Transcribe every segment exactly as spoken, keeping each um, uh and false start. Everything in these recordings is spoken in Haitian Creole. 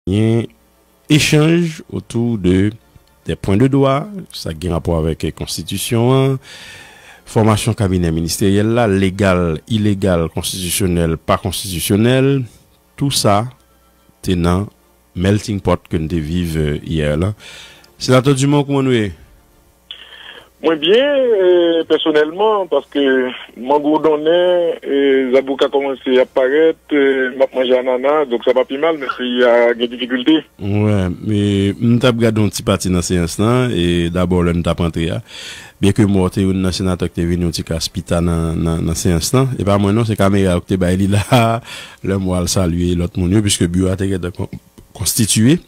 Gen echanj otou de des points de dwa, sa ki gen rapò avèk konstitisyon an, fòmasyon kabinè ministeryèl la, legal, ilegal, konstitisyonèl, pa konstitisyonèl, tou sa te nan melting pot ke n te viv, eh, yè la. Senatè Dumont, kouman nou ye? Mwen byen, eh, pèsonèlman, paske mango donnen, eh, zaboka kòmanse ap parèt, eh, m ap manje anana, donk sa pa pi mal, men peyi a gen difikilte. Wè, e, m t ap gade yon ti pati nan seyans lan, e dabò lè n t ap antre a. Byenke m wè w te youn nan senatè ki te vini yon ti kras pita nan, nan, nan seyans lan, e pa mwen non, se kamera yo ki te bay li la, lè m wè al salye lòt moun yo, piske biwo a te gentan kon-, konstitiye.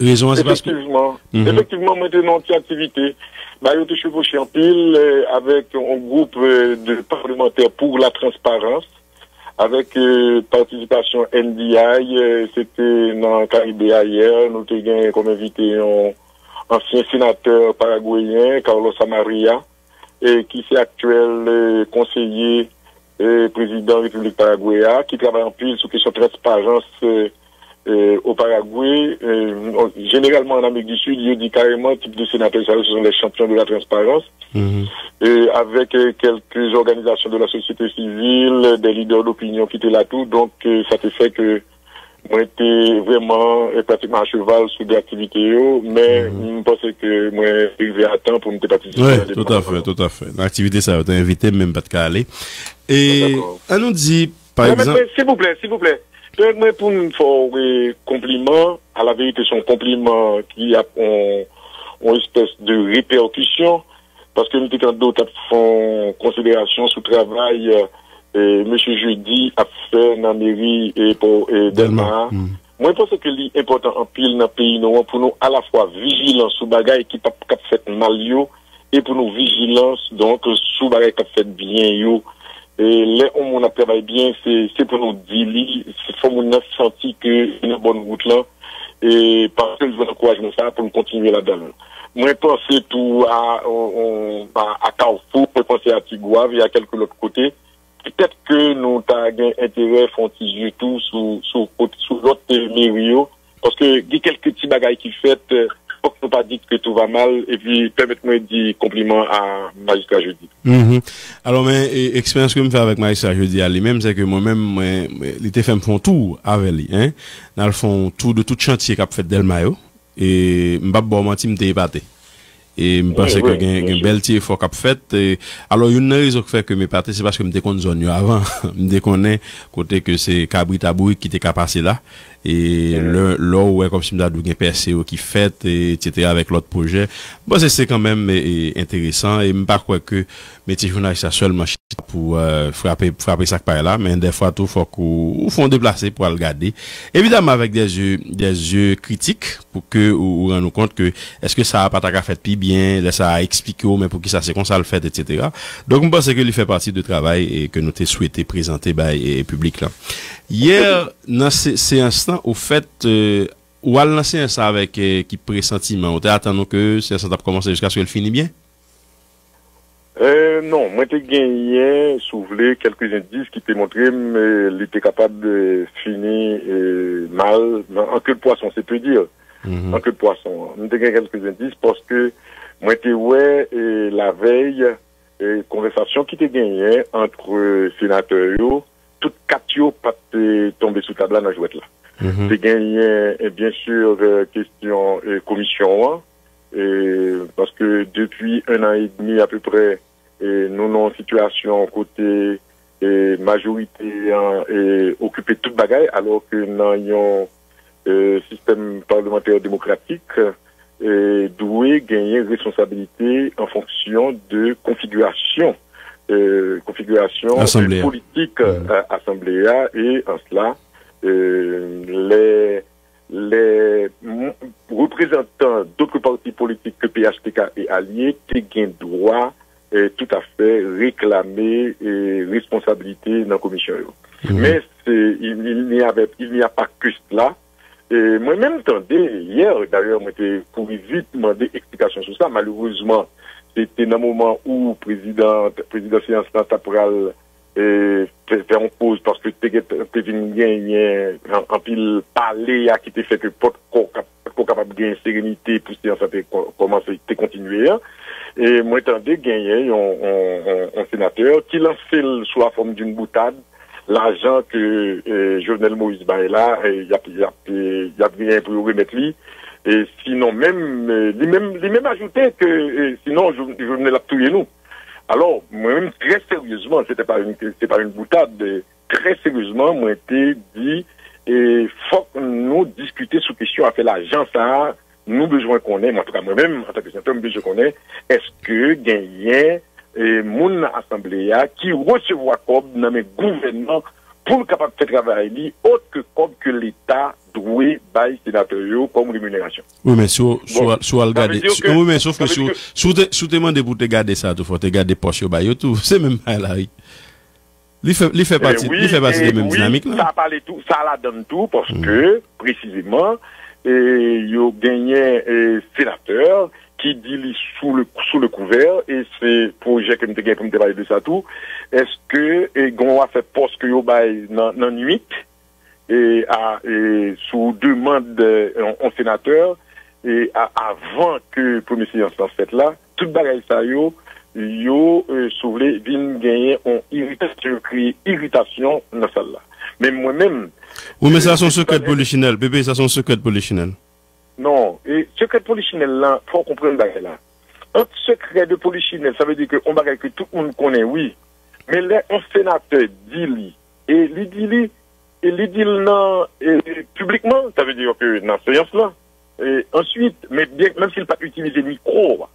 Rezon an, se paske Efektivman, Mhm. efektivman, mwen te nan yon ti aktivite. Ba yo te chevauché anpil, eh, avèk yon gwoup, eh, de parlemantè pou la transparans, avèk, eh, patisipasyon N D I, eh, se te nan Karibe a yè, nou te gen kòm envite yon ansyen senatè paragweyen, Carlos Amaria, eh, ki se aktyèl, eh, konseye, eh, prezidan Repiblik Paragwe a, ki travay anpil sou kesyon transparans, eh, eh, o Paragwe. Eh, jeneralman, an Amerik di Sid, yo di kareman, tip de senatè sa yo, ce sont les champions de la transparence. Mhm. Eh, avèk, eh, kèlke òganizasyon de la sosyete sivil, des leaders d'opinion ki te la tou. Donk, eh, sa te fè ke mwen te vrèman, eh, pratikman a cheval sou de aktivite yo, men Mhm. m panse ke mwen rive a tan pou m te patisipe Wi, nan tout à fait, deplwaman. Tout à fait. Nan aktivite sa yo te envite m, men m pa t ka ale. E Dakò. Ann nou di, pa Pèmèt egzanp mwen, silvouplè, silvouplè, pèmèt mwen pou m fè w, eh, konpliman. A la verite, se yon konpliman ki ap yon, yon espès de repèkisyon. Paske m te tande w t ap fè yon konsiderasyon sou travay, eh, mesye Jeudi ap fè nan meri, eh, pou, eh, Dèlma. Dèlma a. Mm. Mwen panse ke li enpòtan anpil nan peyi nou an pou nou alafwa vijilan sou bagay ki p ap, k ap fèt mal yo e pou nou vijilan, donk, sou bagay k ap fèt byen yo. E lè yon moun ap travay byen, se, se pou nou di li, se fò moun nan santi ke li nan bòn wout lan, e paske l jwenn ankourajman sa a pou l kontinye ladan l. Mwen panse tou a, on, on, a, a Kawfou, mwen panse a Tigwav e a kèlke lòt kote. Petèt ke nou ta gen enterè fè yon ti zye tou sou, sou, sou lòt, eh, meri yo, paske gen kèlke ti bagay ki fèt, eh, fòk nou pa di ke tout va mal, epi pèmèt mwen di konpliman a majistra Jeudi. Mhm. Alò, men, e, eksperyans ke m fè avèk majistra Jeudi a li menm, se ke mwen menm, mwen, mwen, li te fè m fè yon tou avè li, en. N al fè yon tou de tout chantye k ap fèt Dèlma yo. E m p ap ba w manti, m te epate. E m panse ke gen, gen bèl ti efò k ap fèt. E, alò, youn nan rezon k fè ke m epate, se paske m te konn zòn yo avan. M te konnen kote ke se kabrit a bourik ki te ka pase la. E lè, lè w wè kòmsi m ta di w gen pèse yo ki fèt, e, etsetera, avèk lòt pwojè. M panse se kanmenm, e, e, enteresan. E m pa kwè ke metye jounalis la sèlman chita pou, eh, frape, frape sa k pa la, men dèfwa tou, fòk ou, ou fè yon deplase pou al gade. Evidaman, avèk de zye, de zye kritik, pou ke ou, ou rann ou kont ke èske sa a pa ta ka fèt pi byen, lè sa a eksplike w, men poukisa se konsa l fèt, etsetera. Donk, m panse ke li fè pati de travay, e, ke nou te swete prezante bay, e, piblik la. Yè, nan se, seyans lan, ofèt, eh, ou al nan seyans lan avèk, eh, ki presantiman? Ou te atann ou ke seyans lan t ap kòmanse jiskaske l fini byen? Eh, non, mwen te genyen, si w vle, kèlke endis ki te montre m, eh, li te kapab, eh, fini, eh, mal, men an ke de pwason, se peu dire. Mhm. An ke de pwason. M te gen kèlke endis paske mwen te wè, eh, lavèy, eh, konvèsasyon ki te genyen ant, eh, senatè yo, tout kat yo pa t, eh, tonbe sou tab la nan jwèt la. Mhm. Te genyen, eh, byen si, eh, kesyon, eh, komisyon an, eh, paske depi un an et demi apeprè, eh, nou nan yon sitiyasyon kote, eh, majorite an, eh, okipe tout bagay, alò ke nan yon, eh, sistèm palmantè demokratik, eh, dwe genyen responsabilite an fonksyon de konfigirasyon, eh, konfigirasyon, eh, Asanble a. politik, Mm. eh, asanble a, e an sela, eh, lè lè m-, reprezantan dòt pati politik ke P H T K e alye te gen dwa, eh, toutafè reklame, eh, responsablite nan komisyon yo. Mhm. Men se, il, il n'y avait, il n'y a pas que cela. Eh, mwen menm tande, yè, dayè, mwen te kouri vit mande eksplikasyon sou sa. Malerezman, se te nan moman ou prezidan, prezidan seyans lan ta pral e, fè, fè yon poz, paske te gen, te vin genyen an-, anpil pale a ki te fè ke potko kap-, potko kapab gen serenite pou seyans lan te kò-, kòmanse, te kontinye an. E mwen tande genyen yon, yon, yon, yon senatè ki lanse l sou la fòm d'une boutade, lajan ke, e, Jovenel Moïse bay la, e, y ap, y ap, e, y ap genyen pou yo remèt li. E sinon menm, e, li menm, li menm ajoute ke, e, sinon Jo-, Jovenel ap touye nou. Alò, mwen menm, trè seryezman, se te pa yon, se pa yon boutad, e, trè seryezman, mwen te di, e, fòk nou diskite sou kesyon afè lajan sa a, nou bezwen konnen, men antouka mwen menm, antanke senatè, m bezwen konnen, èske genyen, e, moun nan asanble a ki resevwa kòb nan men gouvènman pou l kapab fè travay li, ot ke kòb ke Leta dwe bay senatè yo kòm remunerasyon. Wi, men si w, si w, si w al gade, si, wi, men sof ke si w, si w te, si w te mande pou w te gade sa tou, fò w te gade pòs yo bay yo tou. Se menm bagay la, wi. Li fè, li fè pati, li fè pati de menm dinamik la. Sa pale tou, sa ladann tou, paske, presizeman, e, yo genyen, e, senatè ki di li sou le, sou le couvert, e se pwojè ke m te gen pou m te pale de sa tou, èske, e, gen yon afè pòs ke yo bay nan, nan nwit, e, a, e, sou demann, e, yon, yon senatè, e, a, avan ke premye seyans lan fèt la, tout bagay sa yo, yo, e, si w vle, vin genyen yon iritasyon, yo kreye iritasyon nan sal la. Men mwen menm, wi, men sa se yon sekrè polichinèl, Pepe, sa se yon sekrè polichinèl. Non, e sekrè polichinèl lan, fò w konprann bagay la. Ant sekrè de polichinèl, sa vle di ke yon bagay ke tout moun konnen, wi. Men lè yon senatè di li, e li di li, e li di l nan, e, piblikman, sa vle di ke nan seyans lan, e, answit, men byen, menm si l pa t itilize mikwo a,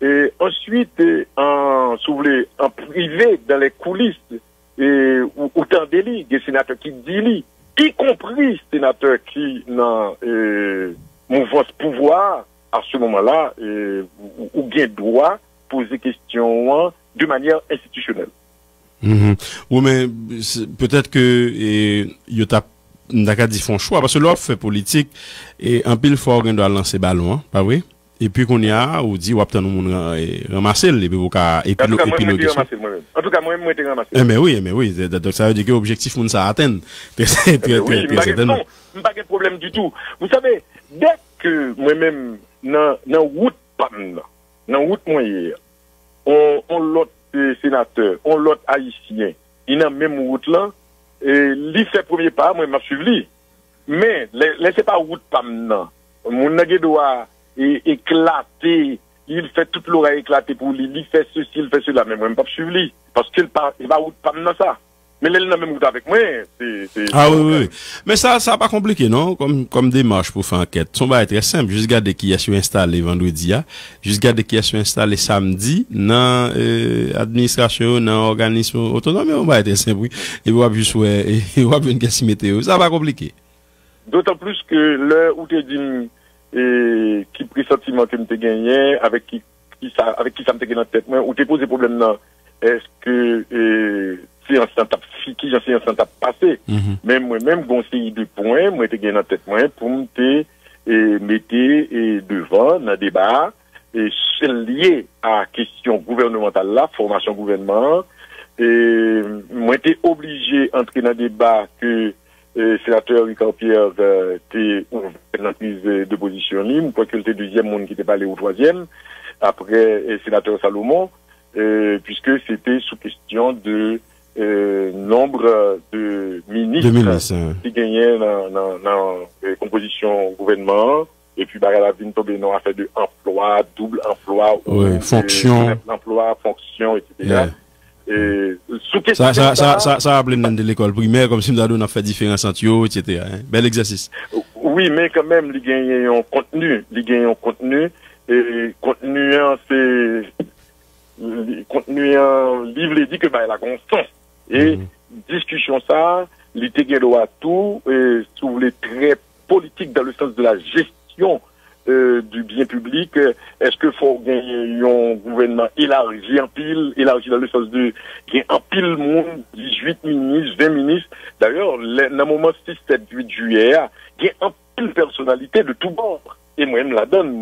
e, answit, e, an, si w vle, an prive, dans les coulisses, e, ou, ou tande li, gen senatè ki di li, ikonpri senatè ki nan, e, mouvans pouvwa a, à ce moment-là, e, ou, ou gen dwa poze kesyon an de manière institutionnelle. Mhm. Wi, men se, petèt ke, e, yo t ap, m ta ka di, fè yon chwa, paske lè w ap fè politik, e, anpil fwa w gen dwa lanse balon an, pa vre? Epi kounye a, ou di w ap tann yon moun ran-, e, ranmase l, epi ou ka epi lo-, epiloge sou. Antouka, mwen menm, mwen te ranmase l. Enben wi, enben wi. Se, donk, sa vle di ke objektif moun sa a atenn. Trè, trè, trè, trè sètènman. M pa gen pwoblèm ditou. Vous savez, dès que mwen menm, nan, nan wout pa m nan, nan wout mwen ye a, on, on lòt, e, senatè, on lòt Ayisyen, li nan menm wout lan, e, li fè premye pa, mwen, m ap swiv li. Men, lè, lè se pa wout pa m nan, moun nan gen dwa, e, eklate, li fè tout loray eklate pou li, li fè sesi, li fè sela, men mwen, m p ap swiv li, paske l pa, se pa wout pa m nan sa. Men lè l nan menm wout avèk mwen, se, se, se yon pwoblèm. A wi, wi, wi. Men sa, sa pa konplike, non, kòm, kòm demach pou fè ankèt. Se yon bagay trè senp. Jis gade kiyès yo enstale vandredi a. Jis gade kiyès yo enstale samdi nan, e, administrasyon yo, nan òganis otonòm yo. Se yon bagay trè senp, wi. Epi w ap jis wè, e, w ap jwenn kiyès ki mete yo. Sa pa konplike. Dotan plis ke lè ou te di m, e, ki presantiman ke m te genyen, avèk ki, ki sa, avèk ki sa m te gen nan tèt mwen, ou te poze pwoblèm nan, èske, e, seyans lan t ap fi-, kijan seyans lan t ap pase. Mhm. Men mwen menm, gen yon seri de pwen mwen te gen nan tèt mwen pou m te, e, mete, e, devan nan deba a, e, sèl lye a kesyon gouvènemantal la, fòmasyon gouvènman an. E, mwen te oblije antre nan deba ke, e, senatè Ricard Pierre, e, te ouvè nan priz, e, de pozisyon li. Mwen kwè ke l te dezyèm moun ki te pale ou twazyèm, apre, e, senatè Salomon, e, puiske se te sou kesyon de, e, nonb de minis, de minis, ki genyen nan, nan, nan, e, konpozisyon gouvènman an. Epi bagay la vin tonbe nan afè de anplwa, doub anplwa, ou, wi, e, fonksyon, tripl anplwa, fonksyon, etsetera. Yeah. E, sou kesyon sa, sa, sa, sa, sa raple m lè n te lekòl primè, kòmsi m ta di w n ap fè diferans ant yo, etsetera, en. Bèl egzèsis. Wi, men kanmenm, li genyen yon kontni, li genyen yon kontni, e kontni an, se, li, kontni an, li vle di ke bagay la gen yon sans. E, mhm, diskisyon sa a, li te gen dwa tou, e, si w vle, trè politik dans le sens de la gestion, euh, du bien public. Èske fò w genyen yon gouvènman elaji anpil, elaji dans le sens de gen anpil moun, dizuit minis, ven minis. Dayè, lè, nan moman sis, sèt, uit jiyè a, gen anpil pèsonalite de tout bò, e mwen menm ladann,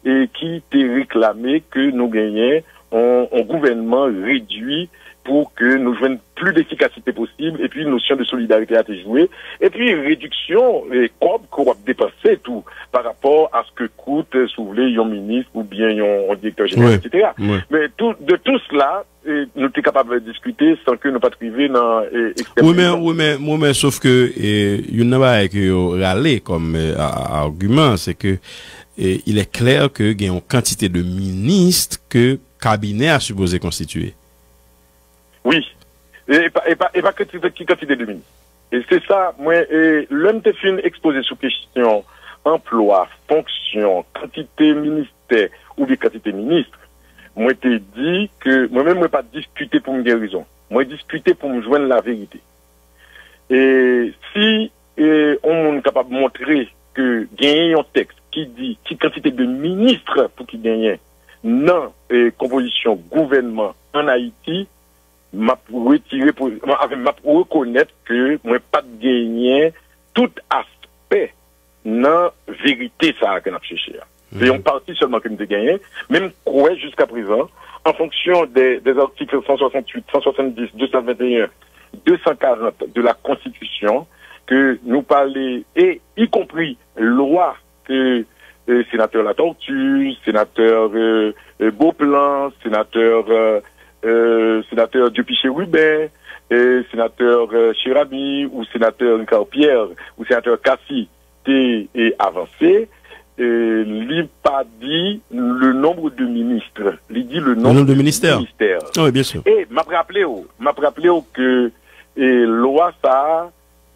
e ki te reklame ke nou genyen yon, yon gouvènman redui pou ke nou jwenn pli defikasite posib, epi nosyon de solidarite a te jwe, epi rediksyon e kòb ke w ap depanse tou pa rapò a sa ke koute, si w vle, yon minis oubyen yon, yon direktè jeneral, etsetera. Men tou, de tou sela, e, nou te kapab diskite san ke nou pa t rive nan e, ekstrèm. Wi, men, wi, men, wi, men, sof ke e, youn nan bagay ke yo rale kòm e, a- a- agiman, se ke e, il est clair ke gen yon kantite de minis ke kabinè a sipoze konstitiye. Wi. E pa, e pa, e pa kantite, ki kantite de minis. E se sa, mwen, e, lè m te fin ekspoze sou kesyon anplwa, fonksyon, kantite ministè oubyen kantite minis, mwen te di ke mwen menm, mwen pa diskite pou m gen rezon. Mwen diskite pou m jwenn laverite. E si e, yon moun kapab montre ke genyen yon tèks ki di ki kantite de minis pou ki genyen nan e, konpozisyon gouvènman ann Ayiti, m ap retire, pou, anfen, m ap rekonèt ke mwen pa t genyen tout aspè nan verite sa a ke n ap chèche a. Se yon pati sèlman ke m te genyen, men m kwè jiskaprezan, an fonksyon de, des articles cent soixante-huit, cent soixante-dix, deux cent vingt et un, deux cent quarante de la Constitution, ke nou pale, e y compris lwa ke e, senatè Latortue, senatè e, e, Beauplan, senatè e, e, senatè Dupuy Chérubin, e, senatè e, Cheramy, ou senatè Ricard Pierre, ou senatè Cassy te e, avanse, e, li pa di le nombre de ministres, li di le nombre de ministères. Ah oui, bien sûr. E m ap raple w, m ap raple w ke e, lwa sa a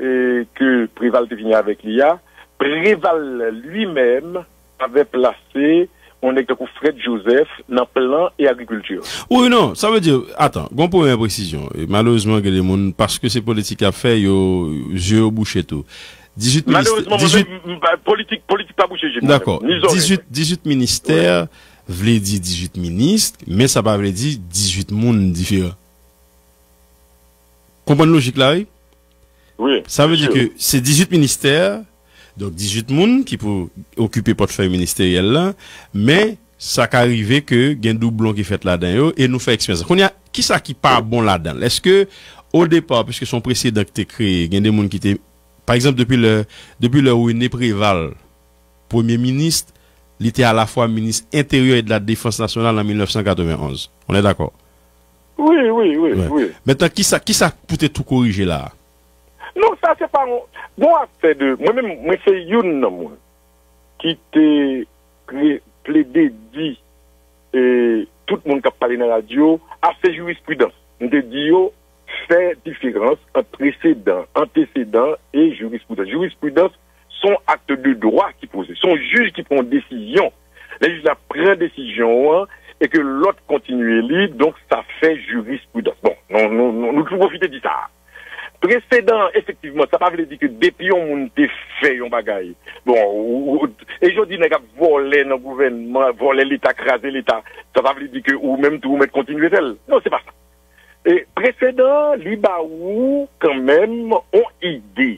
e, ke Preval te vini avèk li a, Preval li menm avè plase yon nèg tankou Fred Joseph nan plan e agrikilti. Wi, non, sa vle di, atan, gon premyè presizyon. E malerezman, gen de moun, paske se politik y ap fè, yo, zye yo bouche tou. Dizuit minis-, Malerezman, mwen dizuit menm, m pa, politik, politik pa bouche je m. Dakò. Ni zòrèy. Dizuit, dizuit ministè vle di dizuit minis, men sa pa vle di dizuit moun diferan. Konprann lojik la, wi? Wi, byen si. Sa vle di ke se dizuit ministè, donk dizuit moun ki pou okipe pòtfèy ministeryèl la, men sa ka rive ke gen doublon ki fèt ladan yo, e nou fè eksperyans la. Kounye a, kisa ki pa bon ladan l? Èske, o depa, piske se yon presedan ki te kreye, gen de moun ki te, pa egzanp, depi lè, depi lè René Préval, premye minis, li te alafwa minis enteryè e de la defans nasyonal an mil nèf san katrevenn onz. On est d'accord? Wi, wi, wi, wi. Mentnan, kisa, kisa pou te tou korije la a? Non, sa se pa yon, bon afè de, mwen menm, mwen se youn nan moun ki te pre-, plede di e, tout moun k ap pale nan radyo, a se jirispridans. M te di yo, fè diferans ant presedan, antesedan e jirispridans. Jirispridans, se yon akt de dwa ki poze. Se yon jij ki pran yon desizyon. Lè jij la pran desizyon an e ke lòt kontinye li, donk sa fè jirispridans. Bon, nou, nou, nou, nou toujou pwofite di sa a. Presedan, efektivman, sa pa vle di ke depi yon moun te fè yon bagay, bon, ou, ou, e jodi nèg ap vòlè nan gouvènman, vòlè Leta, kraze Leta, sa pa vle di ke ou menm tou ou mèt kontinye fè l. Non, se pa sa. E presedan, li ba ou kanmenm yon ide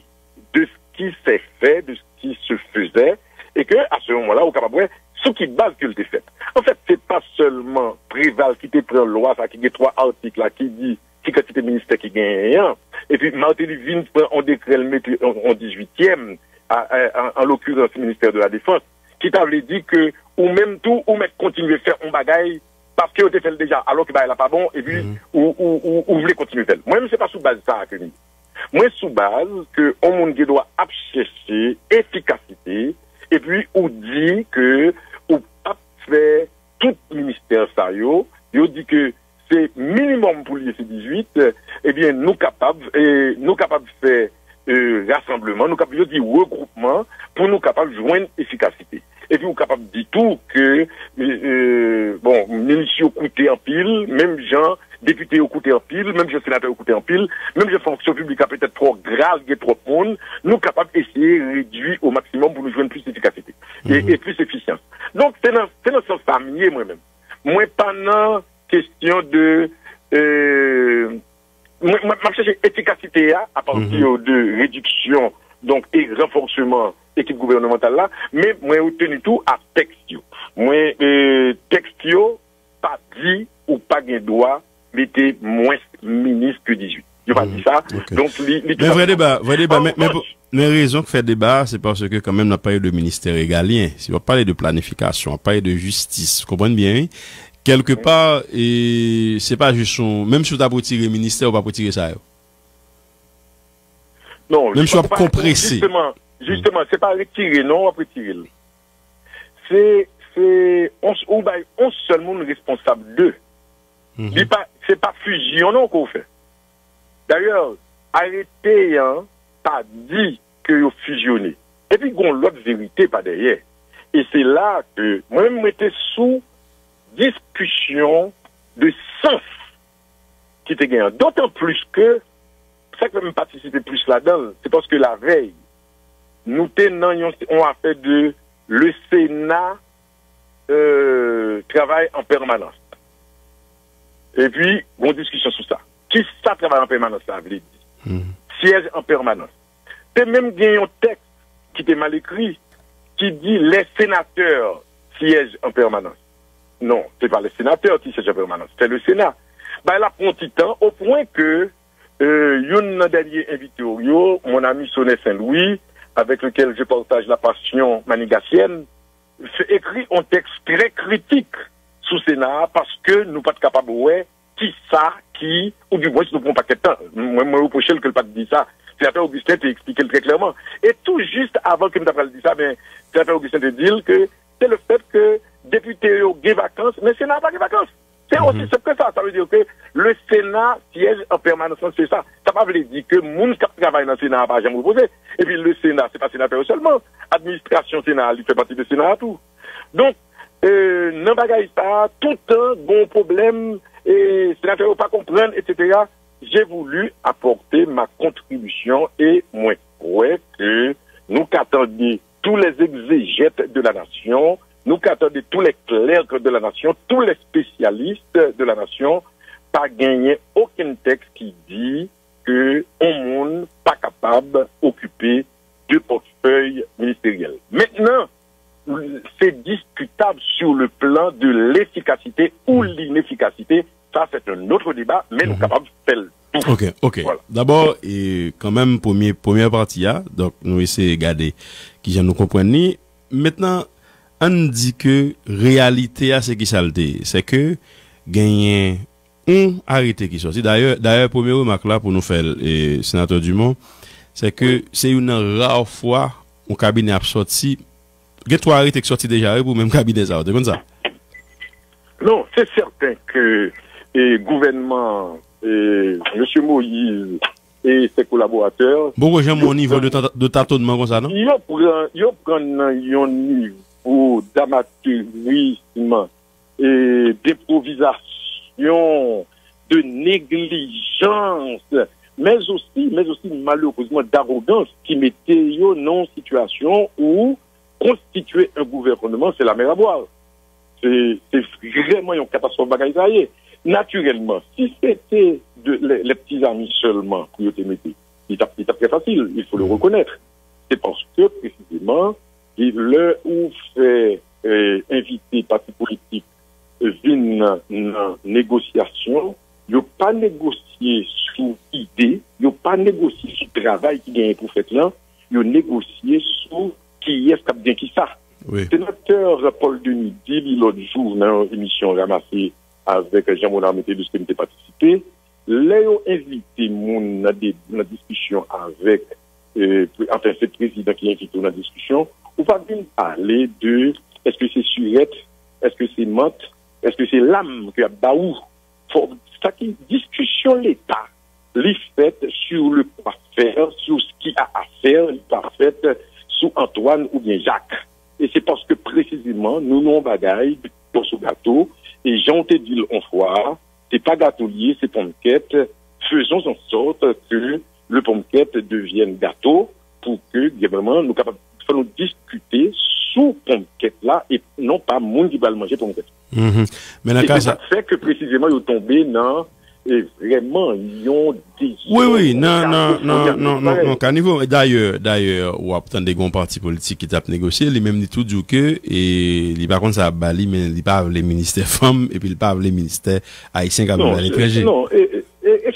de ce qui s'est fait, de ce qui se faisait, e ke, à ce moment-là, ou kapab wè sou ki baz ke l te fèt. Anfèt, se pa sèlman Preval ki te pran lwa sa ki gen twa atik la ki di ki kantite ministè ki genyen an. Epi Martelly vin pran yon dekrè, l mete yon, yon dizuityèm, a, a, an, an lokirans, ministè de la Défense, ki ta vle di ke ou menm tou, ou mèt kontinye fè yon bagay paske yo te fè l deja, alò ke bagay la pa bon, epi ou, ou, ou, ou vle kontinye fè l. Mwen menm, se pa sou baz sa a ke m ye. Mwen sou baz ke yon moun gen dwa ap chèche efikasite, epi ou di ke ou p ap fè tout ministè sa yo, yo di ke se minimòm pou l ye se dizuit, ebyen, nou kapab, e, nou kapab fè, e, rasanbleman, nou kapab, yo di regwoupman, pou nou kapab jwenn efikasite. Epi ou kapab di tou ke, e, e, bon, minis yo koute anpil, menm jan depite yo koute anpil, menm jan senatè yo koute anpil, menm jan fonksyon piblik la petèt twò gra, gen twòp moun, nou kapab eseye redui o maksimòm pou nou jwenn plis efikasite e, e plis efisyans. Donk, se nan, se nan sans sa m ye, mwen menm. Mwen pa nan kesyon de, e, mwen, mwen, m ap chèche efikasite a apati de rediksyon, donk, e ranfòseman ekip gouvènemantal la, men mwen reteni tou a tèks yo. Mwen, e, tèks yo pa di ou pa gen dwa mete mwens minis ke dizuit. Yo pa di sa. Donk, li, li te... Men vrè deba, vrè deba, men, men, men rezon k fè deba a, se paske kanmenm n ap pale de ministè regalyen. Si w ap pale de planifikasyon, w ap pale de jistis, w konprann byen, wi. Kèlkepa, e, se pa jis yon, menm si w t ap retire ministè, w p ap retire sa yo. Non, menm si w ap konprese. Jisteman, jisteman, se pa retire, non, w ap retire l. Se, se, on, ou bay on sèl moun responsab de. Li pa, se pa fizyon, non, ke w fè. Dayè, arete an pa di ke yo fizyone. Epi gon lòt verite pa dèyè. E se la ke mwen menm mwen te sou diskisyon de sans ki te genyen. Dotan plis ke sa k fè m patisipe plis ladan l, se paske lavèy, nou te nan yon, yon afè de le Sénat euh, travay an pèmanans. Epi, gon diskisyon sou sa. Kisa travay an pèmanans la vle di? Syèj an pèmanans. Te menm gen yon tèks ki te mal ekri, ki di les sénateurs siègent en permanence. Non, se pa les sénateurs ki siègent en permanence, c'est le Sénat. Bagay la pran ti tan, o pwen ke, euh, youn nan dènye envite w yo, mon ami Sonè Saint-Louis, avec lequel je partage la passion manigasyèn, ekri yon tèks trè kritik sou Sena a paske nou pa t kapab wè kisa ki, ou dimwens nou pran yon pakèt tan. Mwen, mwen repwoche l ke l pa t di sa. Senatè Augustin te eksplike l trè klèman. E tou jis avan ke m ta pral di sa, men Senatè Augustin te di l ke se le fèt ke depite yo gen vakans, men Sena a pa gen vakans. Se osi senp ke sa. Sa vle di ke le Sena siège en permanence, se sa. Sa pa vle di ke moun k ap travay nan Sena a pa janm repoze. Epi le Sena, se pa senatè yo sèlman. Administrasyon Sena a, li fè pati de Sena a tou. Donk, euh, nan bagay sa a, toutan gon pwoblèm, e senatè yo pa konprann, et cetera. J'ai voulu apporter ma contribution e mwen kwè ke nou ka tande tous les exégètes de la nation, nou ka tande tous les clercs de la nation, tous les spécialistes de la nation, pa genyen okenn tèks ki di ke yon moun pa kapab okipe de pòtfèy ministeryèl. Mentnan, c'est discutable sur le plan de l'efficacité ou l'inefficacité. Ça, c'est un autre débat, men nou kapab fè l tou. Ok, ok. Voilà. Dabò, e, kanmenm, premye, premyè pati a, donk, nou eseye gade kijan nou konprann li. Mentnan, ann di ke reyalite a, se kisa l te ye? Se ke genyen yon arete ki sòti. Dayè, dayè, premye remak la pou nou fè l, e, Senatè Dumont, se ke se youn nan ra fwa yon kabinè ap sòti. Gen twa arete ki sòti deja, wi, pou menm kabinè sa a. Ou te konn sa? Non, se sèten ke, e, gouvènman, e, mesye Moïse e ses collaborateurs, m poko janm wè yon nivo de tata-, de tatonman konsa, non? Yo pran, yo pran nan yon nivo d'amateurisme, e, d'improvizasyon, de neglijans, men osi, men osi malerezman d'arogans ki mete yo nan yon sitiyasyon ou konstitye yon gouvènman, se la mer à boire. Se, se vrèman yon katastwòf bagay sa ye. Natirèlman, si se te de, les, les petits amis seulement pou yo te mete, li t ap, li t ap trè fasil, il faut le reconnaître. Se paske, presizeman, e lè ou fè, e, envite pati politik vin nan, nan negosyasyon, yo pa negosye sou ide, yo pa negosye sou travay ki genyen pou fèt lan, yo negosye sou kiyès k ap gen kisa. Wi. Senatè Paul Denis di li lòt jou nan yon emisyon Ramase avèk Jean Monard Metellus ke m te patisipe, lè yo envite moun nan de, nan diskisyon avèk, e, pre-, anfen, se prezidan ki envite w nan diskisyon, ou pa vin pale de èske se sirèt, èske se mant, èske se lam ke y ap ba ou. Fò, sa ki diskisyon Leta, li fèt sur le quoi faire, sur ce qui a à faire, li pa fèt sou Antoine oubyen Jacques. E se paske presizeman, nou nan yon bagay, pon sou gato, e jan w te di l on fwa, se pa gato l ye, se ponmkèt. Faisons en sorte que le pomme-kète devienne gâteau pour que, vrèman, nou kapab fò nou diskite sou ponmkèt la e non pa moun ki pral manje ponmkèt. Mhm. Men nan ka sa, e se sa k fè ke presizeman yo tonbe nan, e vrèman yon dezòd. Wi, wi, nan, nan, nan, nan, nan, nan ka nivo. Dayè, dayè, w ap tande gon pati politik ki t ap negosye, li menm li tou di w ke, e, li pa konn sa ap ba li, men li pa vle ministè fanm, epi li pa vle ministè ayisyen k ap viv aletranje. Non, e, e, e, e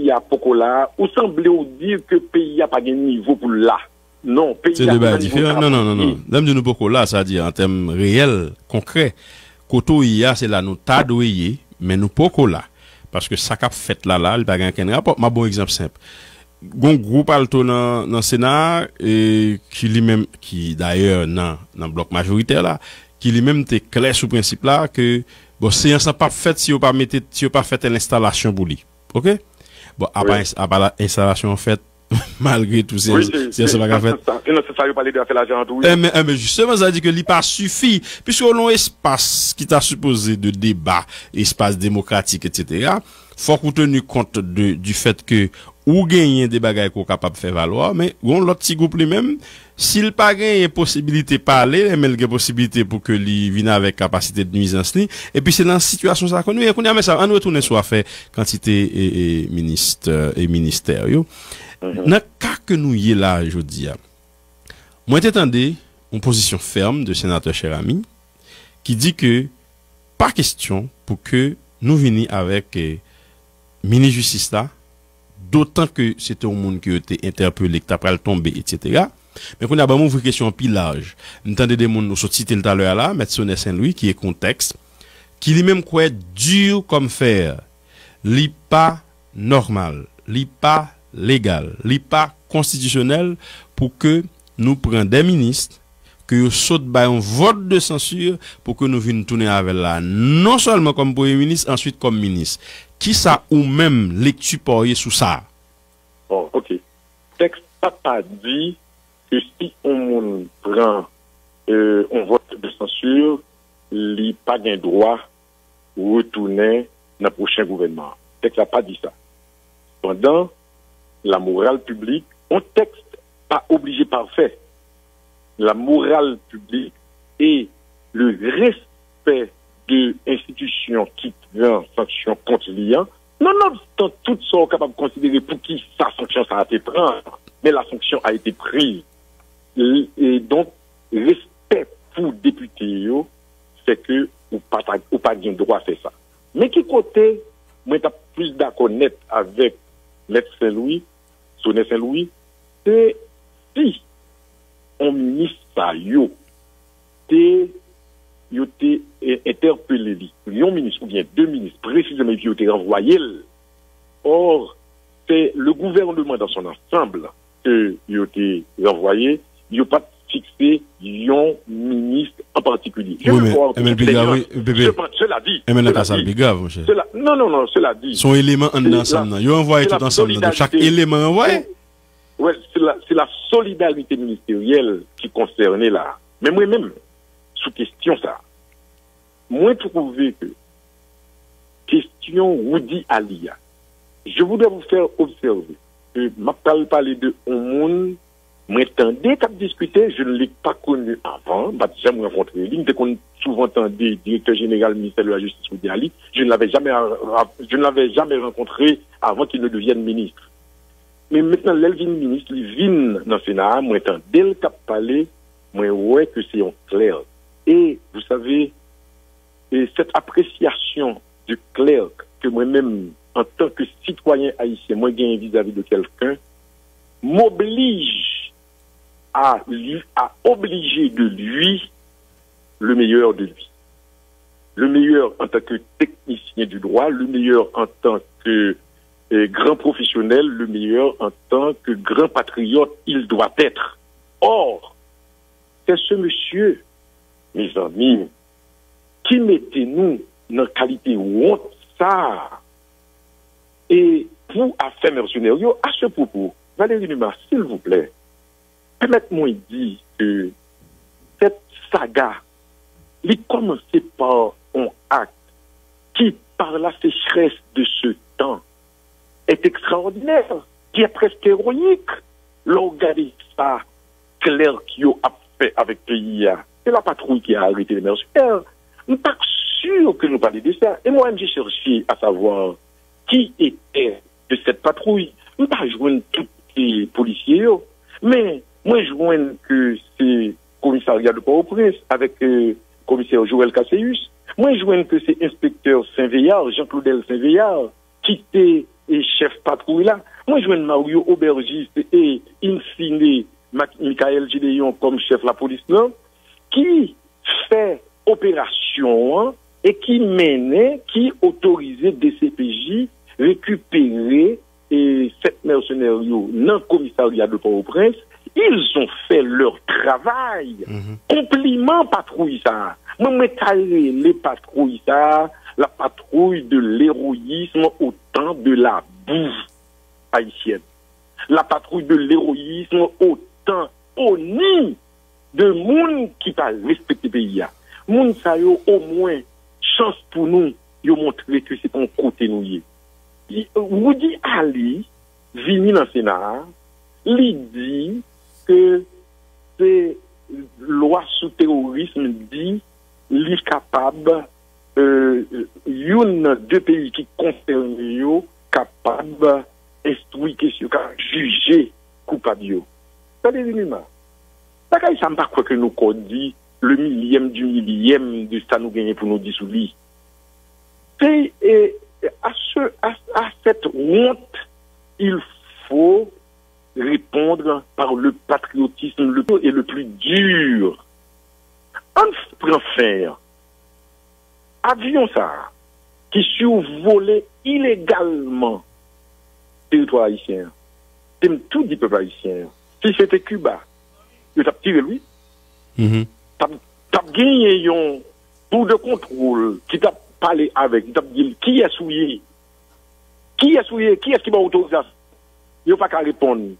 peyi a poko la, ou sanble w di ke peyi a pa gen nivo pou l la. Non, peyi a pa nan nivo sa pou l ye. Se de bagay diferan. Non, non, non, non. Lè m di nou poko la, sa di an tèm reyèl, konkrè, kote w ye a, se la nou ta dwe ye, men nou poko la. Paske sa k ap fèt la la, li pa gen okenn rapò. M ap ba w egzanp senp. Gon gwo palto nan, nan Sena a, e, ki li menm, ki dayè nan, nan blòk majoritè la, ki li menm te klè sou prensip la ke, bon, seyans lan p ap fèt si yo pa mete, si yo pa fè tèl enstalasyon pou li. Oke? Bon, apa, wi, ens-, apa la, enstalasyon an fèt, malgre tou, se, wi, se, se, se pa ka fèt. Se nan sans sa, se nan sans sa yo pale de afè lajan an tou, wi. Enben, enben, jisteman, sa di ke li pa sifi, piske w nan yon espas ki ta sipoze de deba, espas demokratik, etsetera, fòk ou teni kont de, du fèt ke ou genyen de bagay ke w kapab fè valwa, men yon lòt ti gwoup li menm, si l pa genyen posibilite pale, men l gen posibilite pou ke li vin avèk kapasite de nwizans li, epi se nan sitiyasyon sa ke nou ye. Kounye a, men sa, ann retounen sou afè kantite, e, e, minis, e, ministè yo. Mhm. Nan ka ke nou ye la jodi a, mwen te tande yon pozisyon fèm de senatè Cheramy ki di ke pa kesyon pou ke nou vini avèk, e, minis jistis la, dotan ke se te yon moun ke yo te entèpele, ki ta pral tonbe, etsetera. Men kounye a, ban m ouvri kesyon an pi laj. M tande de moun, nou sot site l talè a la, Mèt Sonè Sen Lwi, ki ekri yon tèks, ki li menm kwè dur comme fer, li pa nòmal, li pa legal, li pa konstitisyonèl pou ke nou pran de minis, ke yo sot bay yon vòt de sansi pou ke nou vin tounen avè l la, non sèlman kòm premye minis, answit kòm minis. Kisa ou menm lekti pa w ye sou sa? Bon, oke. Tèks la pa di ke si yon moun pran, euh, yon vòt de sansir, li pa gen dwa retounen nan pwochen gouvènman an. Tèks la pa di sa. Pandan, la morale publique, yon tèks pa oblije pafè. La morale publique et le respect de enstitisyon ki pran sanksyon kont li an, nonobstan tout sa w kapab konsidere poukisa sanksyon sa a te pran, mais la sanction a été prise. E, e donk, respè pou depite yo, se ke ou pa ta, ou pa gen dwa fè sa. Men ki kote mwen t ap plis dakò nèt avèk Mèt Sen Lwi, Sonè Sen Lwi, se si yon minis sa yo te, yo te, e, entèpele li, yon minis oubyen de minis presizeman, epi yo te ranvwaye l. Or, se le gouvernement dans son ensemble ke yo te ranvwaye, yo pa t fikse yon minis an patikilye. Je veux croire que c'est clair. Wi, men M L P grav, wi, P P. Sepan-, cela dit, M L N A ka sa l pi grav, monchè. Cela, non, non, non, cela dit, se yon eleman anndan ansanm nan. Yo ranvwaye tout ansanm nan. Donk, chak eleman ranvwaye. Wè, se la, se la solidarité ministérielle ki konsène la. Men mwen menm, sou kesyon sa, mwen twouve ke kesyon Roudy Ali a, je voudrais vous faire observer ke m ap pral pale de yon moun mwen tande k ap diskite, je ne l'ai pas connu avant, m pa t janm rankontre li, m te konn souvan tande direktè jeneral ministè de la jistis Roudy Ali, je ne l'avais jamais, je ne l'avais jamais rencontré avant qu'il ne devienne ministre. Men mentnan, lè l vin minis, li vin nan Sena a, mwen tande l k ap pale, mwen wè ke se yon klè. E, vous savez, e cette appréciation du clerc que mwen menm, en tant que citoyen haïtien, mwen genyen vizavi de quelqu'un, m'oblige à lui, à obliger de lui le meilleur de lui. Le meilleur en tant que technicien du droit, le meilleur en tant que, euh, grand professionnel, le meilleur en tant que grand patriote, il doit être. Or, c'est ce monsieur, mes amis, ki mete nou nan kalite wont sa a. E pou afè mèsenè yo, à ce propos, Valéry Numa, silvouplè, pèmèt mwen di ke cette saga, li kòmanse pa yon ak ki, par la sécheresse de ce temps, est extraordinaire, qui est presque héroïque. Lè w gade sa klèk yo ap fè avèk peyi a, se lapatwouy ki a arete le mèsenè. M pa si ke nou pale de sa. Et moi-même, j'ai cherché à savoir qui était de cette patrouille. M pa jwenn tout, e, polisye yo, men mwen jwenn ke se komisarya de Pòtoprens avèk, e, komisè Joël Casséus. Mwen jwenn ke se enspektè Saint-Véard, Jean Claudel Saint-Véard, ki te, e, chèf patwouy la. Mwen jwenn Mario Aubergiste e Insigne Mac-, Michael Gédéon kòm chèf lapolis lan, ki fè operasyon an e ki mennen, ki otorize D C P J rekipere, e, sèt mèsenè yo nan komisarya de Pòtoprens. Ils ont fait leur travail. Konpliman patwouy sa a. Mwen, mwen ka rele patwouy sa a la patrouille de l'héroïsme au temps de la boue haïtienne. La patrouille de l'héroïsme au temps, au ni de moun ki pa respekte peyi a. Moun sa yo, omwen, chans pou nou, yo montre ke se pa yon kote nou ye. Li, Roudy Ali vini nan Sena a, li di ke se lwa sou teworism di li kapab, e, youn nan de peyi ki konsène yo kapab enstwi kesyon, kapab jije koupab yo. Tande, Rinima, bagay sa, m pa kwè ke nou ko di le millième du millième de sa nou genyen pou nou di sou li. C'est, et à ce, à, à cette honte, il faut répondre par le patriotisme le, et le plus dur. Ann pran fen an. Avyon sa a, ki sivole ilegalman teritwa ayisyen an, te m tou di pèp ayisyen an, si se te Kiba, yo t ap tire l, wi. T ap, t ap genyen yon tour de contrôle ki t ap pale avèk, ki t ap di l, "Kiyès ou ye? Kiyès ou ye? Kiyès ki ba w otorizasyon?" Yo pa ka reponn.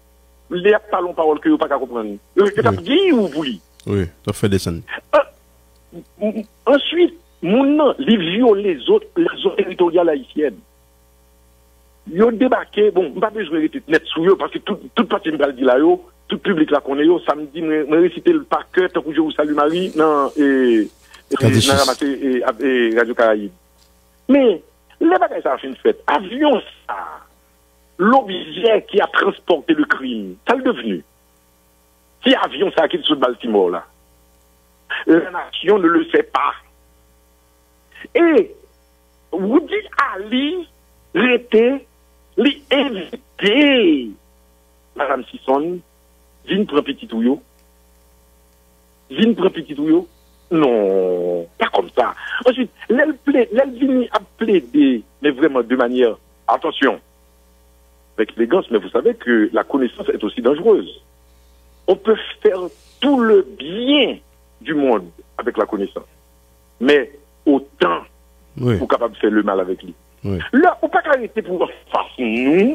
lè y ap pale yon pawòl ke yo pa ka konprann. Yo, yo t ap Wi. Giyi w pou li. Wi, t ap fè desann. An-, m-, m-, answit, moun nan, li vyole zo-, lè zo teritoryal ayisyèn. Yo debake, bon, m pa bezwen rete nèt sou yo, paske tout, tout pati m pral di la yo, tout piblik la konnen yo, sa m di, mwen, mwen resite l pa kè, tankou Je vous salue Marie, nan, e, e, Katechis. Nan Ramase, e, ap, e, Radyo Karayib. Men, lè bagay sa a fin fèt, avyon sa a, l'objet qui a transporté le crime, sa l devni? Ti avyon sa a ki t sot Baltimore la. La nation ne le sait pas. E Rudy Ali rete, li envite Madam Sison vin pran pitit ou yo. Vin pran pitit ou yo. Non, pa kòm sa. Answit, lè l ple-, lè l vini ap plede, men vrèman de manyè, atansyon, avec élégance, mais vous savez que la connaissance est aussi dangereuse. On peut faire tout le bien du monde avec la connaissance, mais autant Wi. Ou kapab fè le mal avec li. Wi. Lè ou pa ka rete pou anfas nou,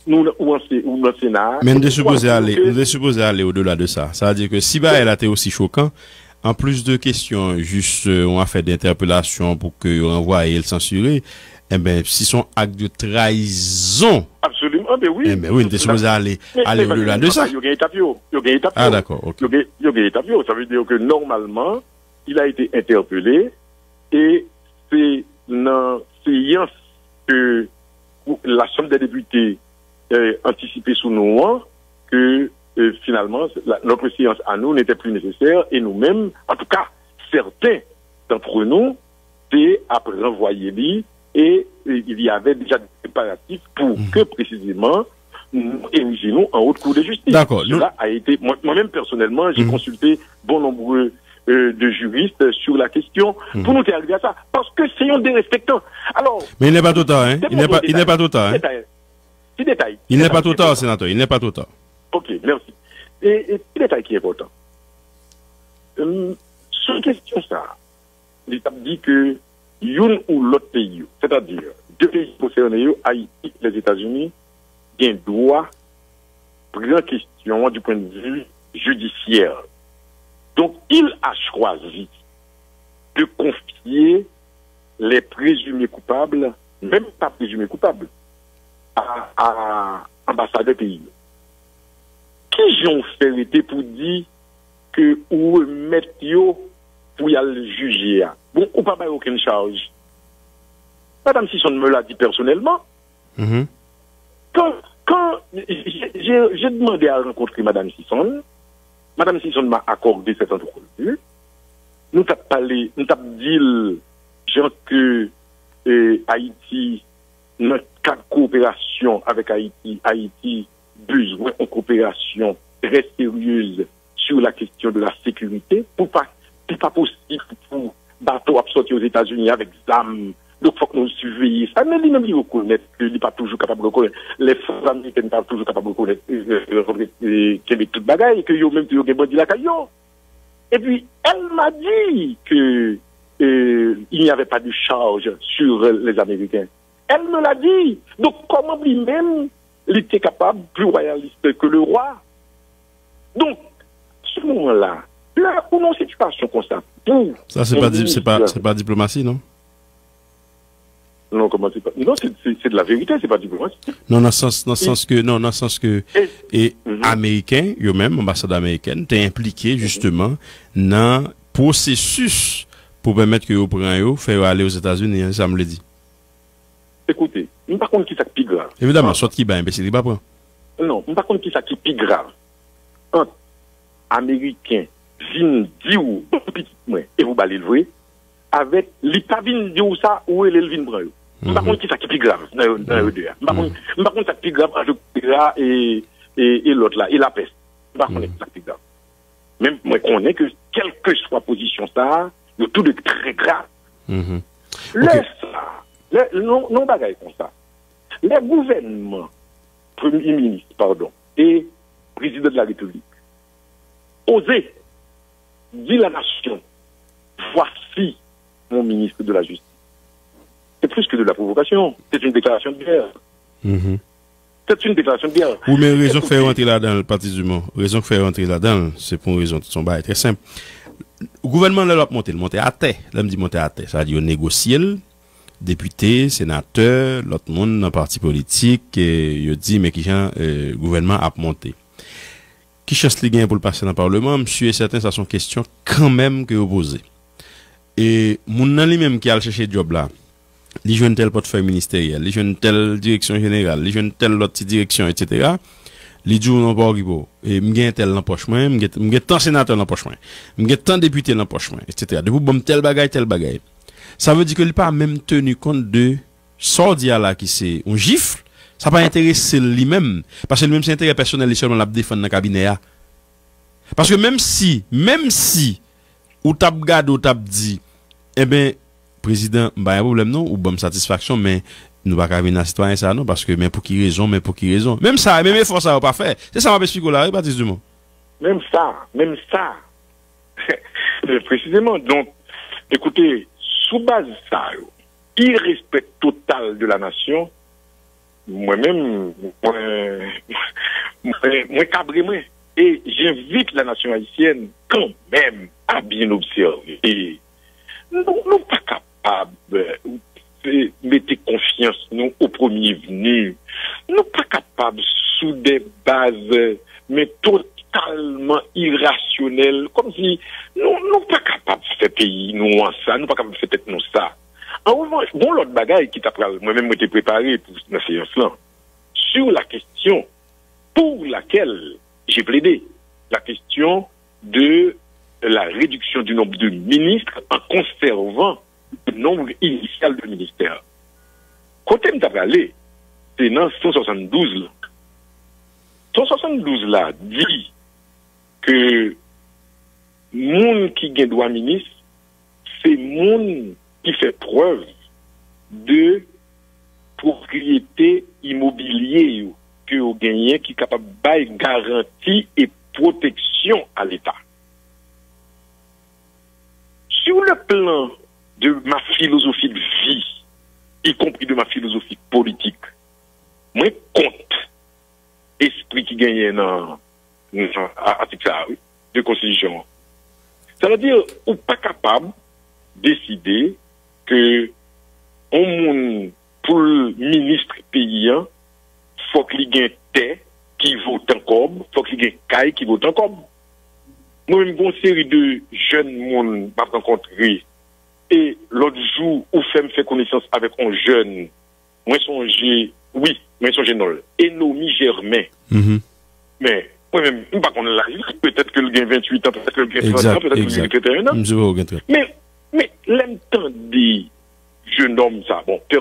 nou, ou an se-, ou nan Sena a, Men n te pou sipoze ale, ke n te sipoze ale odela de sa. Sa vle di ke si bagay la te osi chokan, an plis de kesyon jis, euh, yon afè de entèpelasyon pou ke yo ranvwaye l, sansire, enben, si se yon ak de trayizon, Absoliman, ben wi. Enben wi, n te sipoze ale, Men, ale men, odela de sa. Yo gen etap yo. Yo gen etap yo. Ah, dakò, ok. Yo gen, yo gen etap yo. Sa vle di ke nòmalman, il a été interpellé e se nan seyans ke la Chambre des députés, euh, antisipe sou nou an, ke, euh, finalement, la, notre séance à nous n'était plus nécessaire et nous-mêmes, en tout cas, certains d'entre nous, te ap ranvwaye li e, e il y avait déjà des préparatifs pour que précisément nou erije nou en haute cour de justice. Dakò, nou Cela a été, moi, moi-même personnellement, j'ai consulté bon nombre, euh, de juristes sur la question pour nou te arive a sa. Paske se yon derespektan. Alors, Men il n'est pas trop tard, hein? Il n'est pas, il n'est pas trop tard, hein? Ti detay. Ti detay. Il n'est pas trop tard, sénateur. Il n'est pas trop tard. Ok, merci. E, e ti detay ki enpòtan. Hum, sou kesyon sa a, li t ap di ke youn ou lòt peyi yo, sètadi de peyi konsène yo, Ayiti, Lèzetazini, gen dwa pran kesyon an du point de vue judiciaire. Donc, il a choisi de confier les présumés coupables, menm pa présumé koupab, a, a anbasadè peyi yo. Kijan w fè rete pou di ke ou remèt yo pou y al jije a? Bon, ou pa bay okenn chaj. Madame Sison me l'a dit personnellement. Mhm. Quand, quand j'ai, j'ai, j'ai demandé à rencontrer Madame Sison, Madame Sison m'a accordé cette entrevue. Nou t ap pale, nou t ap di l jan ke, eh, Ayiti, nan kad kowoperasyon avèk Ayiti, Ayiti bezwen yon kowoperasyon trè seryez sur la question de la sécurité. Pou pa, li pa posib pou bato ap sòti Ozetazini avèk zam. Donk, fòk nou siveye sa. Men li menm, li rekonèt ke li pa toujou kapab rekonèt. Lè fòs amerikèn pa toujou kapab rekonèt, euh, euh, kenbe tout bagay, ke yo menm tou yo gen bandi lakay yo. Et puis, elle m'a dit que, euh, il n'y avait pas de charge sur les Américains. Elle me l'a dit. Donk, kòman li menm, li te kapab plus royaliste que le roi? Donk, se moman la, lè ou nan yon sitiyasyon konsa, pou Sa, se yon pa di, se pa, minis se pa diplomasi, non? Non, kòman se pa? Non, se, se, se de la vérité, se pa diplomasi. Non, nan sans, nan sans ke, non, nan sans ke, e, Ameriken, yo menm, anbasad amerikèn, te enplike, jisteman, nan pwosesis pou pèmèt ke yo pran yo, fè yo ale Ozetazini, an, se sa m vle di. Ekoute, m pa konn kisa k pi grav. Evidaman, sòt ki bay enbesil, li pa pran. Non, m pa konn kisa ki pi grav. Ant Ameriken vin di w, "Ban m pitit mwen," e pou ba li l vre, avèk li pa vin di w sa, ou rele l vin pran yo. M pa konn kisa ki pi grav nan yo, nan yo de a. M pa konn, m pa konn sa k pi grav ant Guevara e, e, e lòt la, e Lapès. M pa konnen sa k pi grav. Men mwen konnen ke kèlkeswa pozisyon sa a, yo tou de trè grav. Lè sa, lè, non, non bagay konsa. Lè gouvènman, premye minis, padon, e prezidan de la repiblik oze di la nation, voici mon ministre de la justice. C'est plus que de la provocation, c'est une déclaration de guerre. C'est une déclaration de guerre. Wi, men rezon k fè yo rantre ladan l, Patrice Dumont, rezon k fè yo rantre ladan l, se pou yon rezon, se yon bagay trè senp. Gouvènman, lè l ap monte, l monte atè. Lè m di monte atè, sa vle di yo negosye l, depite, senatè, lòt moun nan pati politik, eh, yo di, men kijan, eh, gouvènman ap monte. Ki chans li genyen pou l pase nan palman? M si e sèten sa se yon kesyon kanmenm ke yo poze. E moun nan li menm ki al chèche djòb la, li jwenn tèl pòtfèy ministeryèl, li jwenn tèl direksyon jeneral, li jwenn tèl lòt ti direksyon, etsetera. Li di w non, pa okipe w. E m gen tèl nan pòch mwen, m gen, m gen tan senatè nan pòch mwen, m gen tan depite nan pòch mwen, etsetera. Depi w ban m tèl bagay, tèl bagay. Sa vle di ke li pa menm teni kont de sa w di a la ki se yon jif, sa pa enterese l li menm. Paske li menm se enterè pèsonèl li sèlman l ap defann nan kabinè a. Paske menm si, menm si ou t ap gade, ou t ap di, enben, prezidan, m pa gen pwoblèm non, ou ban m satisfaksyon, men nou pa ka vin nan sitwayen sa a non, paske men pou ki rezon, men pou ki rezon. Menm sa, menm efò sa yo pa fè. Se sa m ap eksplike w la, wi, Patrice Dumont. Menm sa, menm sa. Presizeman, donk, ekoute, sou baz sa yo, irespè total de la nasyon, mwen menm, mwen, mwen, mwen kabre mwen. E j'invite la nation haïtienne quand même à bien observer. Nou, nou pa kapab, eh, mete konfyans nou o premye vni. Nou pa kapab sou de baz, eh, men totalman irasyonèl. Kòmsi nou, nou pa kapab fè peyi nou an sa, nou pa kapab fè tèt nou sa. An revanch, gon lòt bagay ki ta pral, mwen menm mwen te prepare pou nan seyans lan, sur la question pour laquelle j'ai plaidé, la question de la réduction du nombre de ministres en conservant le nombre initial de ministères. Kote m ta prale, se nan san swasanndouz la. San swasanndouz la di ke moun ki gen dwa minis, se moun ki fè prèv de pwopriyete imobilye yo ke yo genyen ki kapab bay garanti e pwoteksyon a Leta. Sur le plan de ma philosophie de vie, y compris de ma philosophie politique, mwen kont espri ki genyen nan, nan a- atik sa a, wi, de konstitisyon an. Sa vle di, ou pa kapab deside ke yon moun, pou l minis peyi an, fòk li gen tè ki vo tan kòb, fòk li gen kay ki vo tan kòb. Mwen menm, gon seri de jèn moun m ap rankontre, e lòt jou, ou fè m fè konesans avèk yon jèn, mwen sonje, wi, mwen sonje non l, Enomi Jèmen. Men, mwen menm, m pa konn laj li, petèt ke l gen venntuit an, petèt ke l gen trant an, petèt ke l gen trannteyen an. Men, men, lè m tande jenòm sa, bon, je,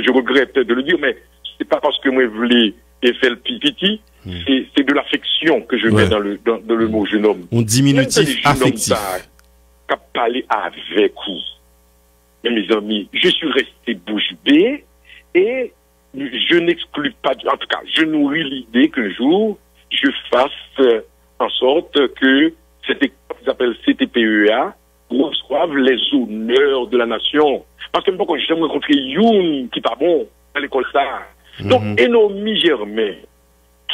je regrette de le dire, men se pa paske mwen vle fè l pi piti, se, se de l'affection que je mets dans le, dans, dans le mot jeune homme. On diminutif affectif. Lè m tande jenòm sa k ap pale avèk ou, men mezanmi, je suis resté bouche bée et je n'exclus pas, en tout cas, je nourris l'idée qu'un jour, je fasse, euh, en sorte que cette équipe qui s'appelle C T P E A reçoive les honneurs de la nation. Paske m poko janm rankontre youn ki pa bon nan lekòl sa. Donk, Enomi Jèmen,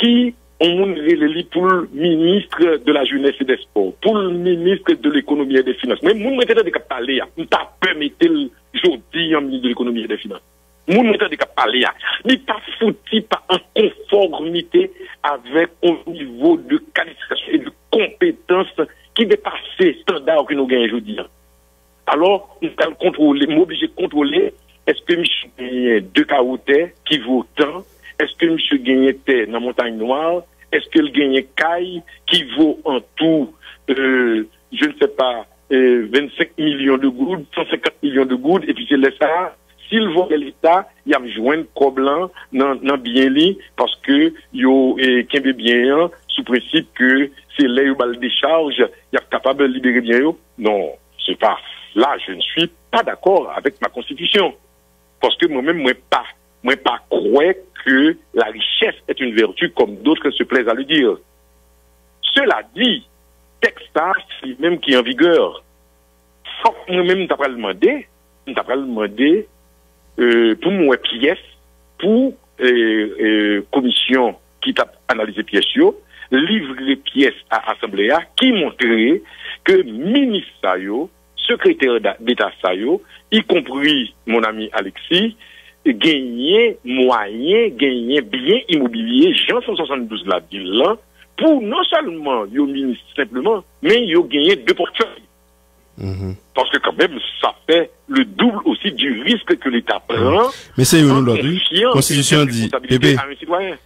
ki yon moun rele li pou l ministre de la jeunesse et des sports, pou l ministre de l'économie et des finances. Mwen, moun mwen te tande k ap pale a, m ta pè mete l jodi an ministre de l'économie et des finances. Moun mwen tande k ap pale a, li pa fouti pa an konfòmite avèk yon nivo de kalifikasyon e de konpetans ki depase estanda ke nou genyen jodi a. Alò, m pral kontwole, m oblije kontwole, èske misye genyen de kawo tè ki vo tan? Èske misye genyen tè nan Montay Nwa? Èske l genyen kay ki vo an tou, euh, je ne sais pas, euh, vennsenk milyon de goud, san senkant milyon de goud, epi se lè sa a, si l vòlè Leta, y ap jwenn kòb lan nan, nan byen li, paske yo, eh, kenbe byen an sou prensip ke se lè yo ba l dechaj, y ap kapab libere byen yo. Non, c'est pas, là, je ne suis pas d'accord avec ma constitution. Paske mwen menm, mwen pa, mwen pa kwè ke la richesse est une vertu comme d'autres se plaisent à le dire. Cela dit, tèks sa, se li menm ki an vigè. Fòk mwen menm, m ta pral mande, m ta pral mande, euh, pou m wè pyès, pou e, e, komisyon ki t ap analize pyès yo, livre pyès a asanble a ki montre ke minis sa yo, sekretè da- deta sa yo, ikonpri mon ami Alexis, genyen mwayen, genyen byen imobilye, jan san swasanndouz la di l lan, pou non sèlman yo minis senpleman, men yo genyen de pòtfèy. Paske kanmenm, sa fè le double aussi du risque que l'État prend. Men se youn ou lòt, wi. Konstitisyon an di, Pepe, a un citoyen.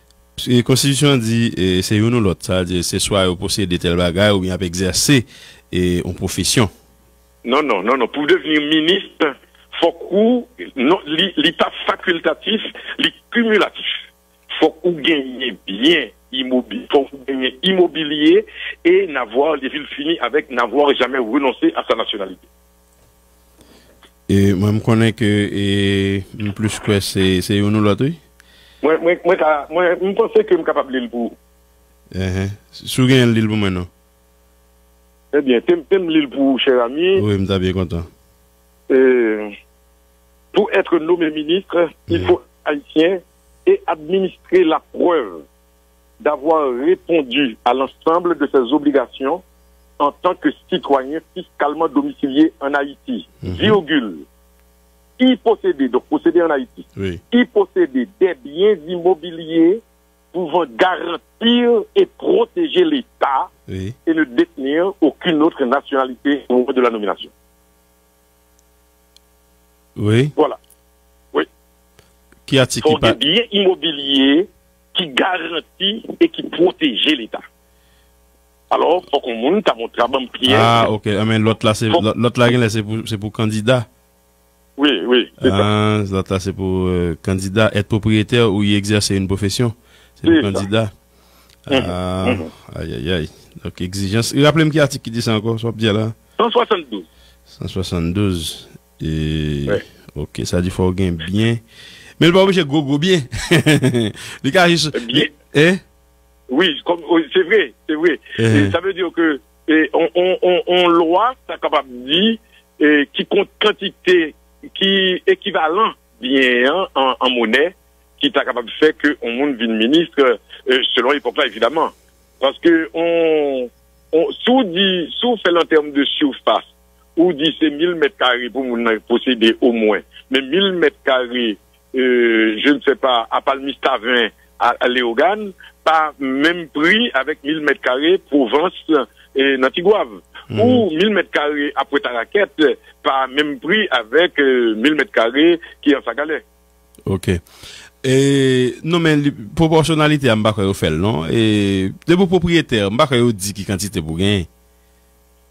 E konstitisyon an di, e, se youn ou lòt. Sa vle di, se swa yo posede tèl bagay oubyen y ap egzèse, e, yon pwofesyon. Non, non, non, non. Pou devni minis, fòk ou, non, li, li pa fakiltatif, li kimilatif. Fòk ou genyen byen imobi-, fòk ou genyen imobilye et n'avoir, les villes finies avec n'avoir jamais renoncé à sa nationalité. E mwen, m konnen ke, e, m plis kwè se, se youn ou lòt, wi. Mwen, mwen, mwen ka, mwen, m panse ke m kapab li l pou ou. Enhen. Si w genyen, li l pou mwen, non. Ebyen, te m, te m li l pou ou, chè ami. Wi, m ta byen kontan. Euh, pour être nommé ministre, il faut être haïtien et administrer la preuve d'avoir répondu à l'ensemble de ses obligations en tant que citoyen fiscalement domicilié en Haïti, virgule, y posséder, donc posséder en Haïti, y posséder des biens immobiliers pouvant garantir et protéger l'État et ne détenir aucune autre nationalité au moment de la nomination. Wi. Voilà. Wi. Ki atik ki pa... Fò gen byen imobilye ki garanti e ki pwoteje Leta. Alò, fòk yon moun ta montre a ban m pyè. Ah, ok. Ah, men lòt la, se, lòt, lòt la, genlè, se pou, se pou kandida. Wi, wi, se sa. Ah, lòt la, se pou, euh, kandida, être propriétaire ou y exercer une profession. Se pou kandida. Ah, ayayay. Donk, egzijans. Raple m ki atik ki di sa ankò, sa w ap di a la? San swasanndouz. San swasanndouz. E, ok, sa di fò w gen byen. Men l pa oblije gwo, gwo byen. Li ka jis... Byen. Eh? Wi, kòm, wi, se vre, se vre. E sa vle di ke, e, on, on, on, on lwa, sa kapab di, e, ki kont kantite ki ekivalan byen an, an, an monè, ki ta kapab fè ke yon moun vin minis, e, selon epòk la, evidaman. Paske on, on, si w di, si w fè l an tèm de sifas, ou di se mil mèt kare pou moun nan posede omwen, men mil mèt kare, euh, je ne sais pas, a Palmistaven, a, a Leyogàn, pa menm pri avèk mil mèt kare Pwovans, e, nan Tigwav. Ou mil mèt kare a Pwentarakèt, pa menm pri avèk, euh, mil mèt kare ki an Sagalè. Ok. E, non, men li, pwopòsyonalite a, m pa kwè yo fè l, non. E, depi w pwopriyetè, m pa kwè yo di ki kantite pou genyen.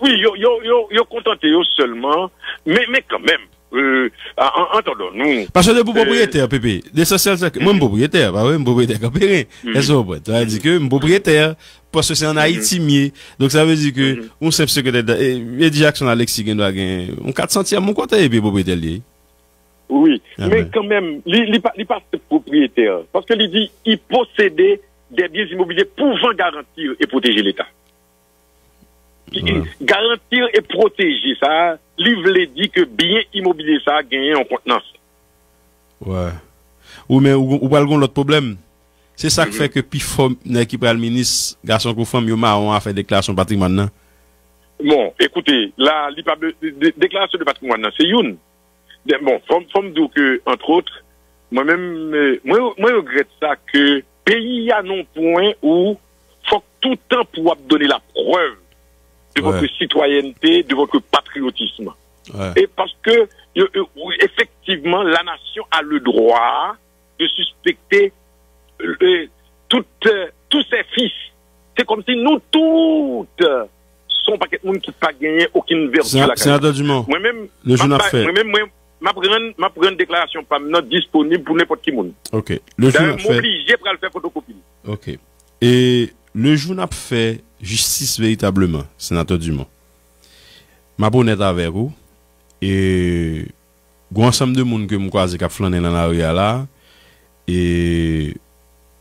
Wi, yo, yo, yo, yo kontante yo sèlman, men, men kanmenm, euh, a, an, antandon nou. Paske depi w pwopriyetè, Pepe, lesansyèl se ke mwen, m pwopriyetè, pa vre, m pwopriyetè Kanperen. Èske w konprann? Sa vle di ke m pwopriyetè, paske se an Ayiti m ye. Donk, sa vle di ke yon senp sekretè deta, e, Eddy Jackson Alexis gen dwa gen yon kat santyèm yon kote, epi pwopriyetè l ye. Wi, men kanmenm, li, li pa, li pa senp pwopriyetè, paske li di, il possédait des biens immobiliers pouvant garantir et protéger l'État. Garantir et protéger, sa, li vle di ke byen imobilye sa genyen yon kontnans. Wi, men ou, ou pral gen yon lòt pwoblèm. Se sa k fè ke pifò nèg ki pral minis, gason kou fanm, yo mawon afè deklarasyon patrimwàn nan. Bon, ekoute, la, li pa be-, de-, deklarasyon de patrimwàn nan, se youn. Bon, fò m, fò m di w ke, entre autres, mwen menm, eh, mwen, mwen regrèt sa ke peyi a nan yon pwen ou fòk toutan pou w ap donne la preuve de votre citoyenneté, de votre patriotisme. E paske, yo, yo, efektivman, la nation a le droit de suspecter, euh, tout, euh, tous ses fils. Se kòmsi nou tout, euh, se yon pakèt moun ki pa genyen okenn vèti lakay yo. Senatè Dumont, mwen menm, le jou n ap fè, mwen menm, mwen, m ap rann, m ap rann deklarasyon pa m nan disponib pou nenpòt ki moun. Ok. Le jou n ap fè, dayè, m oblije pral fè fotokopi l. Ok. E le jou n ap fè jistis veritableman, Senatè Dumont, m ap onèt avèk ou, e gon ansanm de moun ke m kwaze k ap flannen nan lari a la, e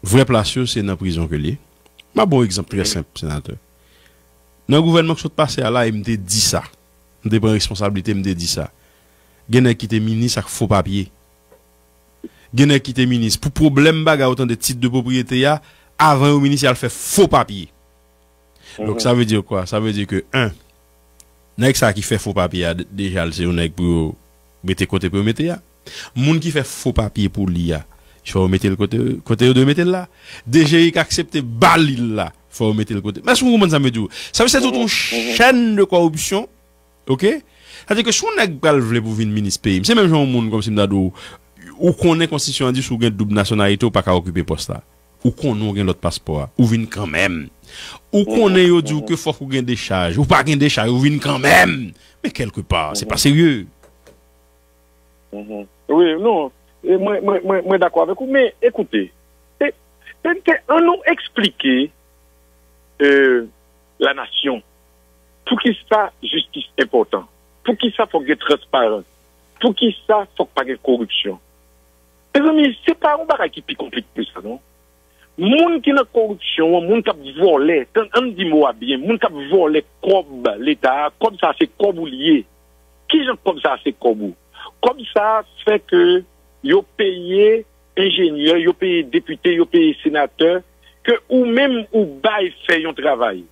vrè plas yo se nan prizon ke l ye. M ap ba w egzanp trè senp, senatè. Nan gouvènman k sot pase a la, e m te di sa. M te pran responsablite, m te di sa. Gen nèg ki te minis ak fo papye. Gen nèg ki te minis. Pou pwoblèm bagay ou tande tit de pwopriyete a, avan yo minis, y al fè fo papye. Donk, sa vle di kwa? Sa vle di ke, en, nèg sa ki fè fo papye a, de- deja, l se yon nèg pou yo mete kote pou yo mete a. Moun ki fè fo papye pou li a, fò yo mete l kote, kote yo dwe mete l la. D G I ki aksepte ba li l la, fò yo mete l kote. Èske w konprann sa m vle di w? Sa vle di se tout yon chèn de kòripsyon. Ok? Sa vle di ke si yon nèg pral vle pou vin minis peyi m, se menm jan yon moun kòmsi m ta di w, ou konnen konstitisyon an di si w gen doub nasyonalite, ou pa ka okipe pòs la. Ou konnen w gen lòt paspò a, ou vin kanmenm. Ou konnen yo di w ke fòk ou gen dechaj, ou pa gen dechaj, ou vin kanmenm. Men kèlkepa, se pa serye. Mhm. Wi, non. E mwen, mwen, mwen, mwen dakò avèk ou, men ekoute, e, e, e, an nou eksplike e, lanasyon. Poukisa jistis enpòtan? Poukisa fòk gen transparans? Poukisa fòk pa gen koripsyon? Mezanmi, se pa yon bagay ki pi konplike ke sa, non. Moun ki nan koripsyon an, moun k ap vòlè, tann, ann di mo a byen, moun k ap vòlè kòb Leta a, kòb sa a se kòb ou li ye. Kijan kòb sa a se kòb ou? Kòb sa a fè ke yo peye enjenyè, yo peye depite, yo peye senatè, ke ou menm ou bay fè yon travay.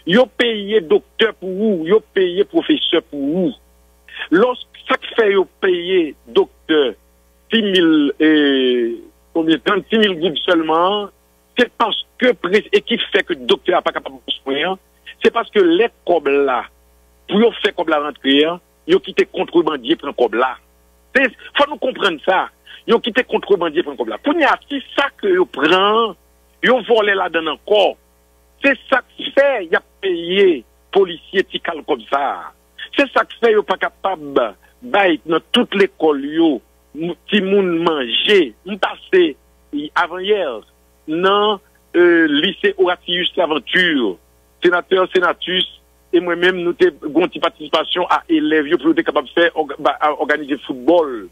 Yo peye doktè pou ou, yo peye pwofesè pou ou. Lòs, sa k fè yo peye doktè sis mil, e, konbyen, trannsis mil goud sèlman an, se paske prens-, e ki fè ke doktè a pa kapab pran swen an, se paske lè kòb la, pou yo fè kòb la rantre an, yo kite kontrebandye pran kòb la. Se, fò nou konprann sa. Yo kite kontrebandye pran kòb la. Kounye a, si sa ke yo pran an, yo vòlè ladan l ankò, se sa k fè y ap peye polisye ti kal kòb sa a. Se sa k fè yo pa kapab bay nan tout lekòl yo, m-, timoun manje. M pase, avanyè, nan, e, lise Horatius Laventure, senatè, senatus, e mwen menm, nou te gen yon ti patisipasyon a elèv yo pou yo te kapab fè òg-, ba, a, òganize foutbòl.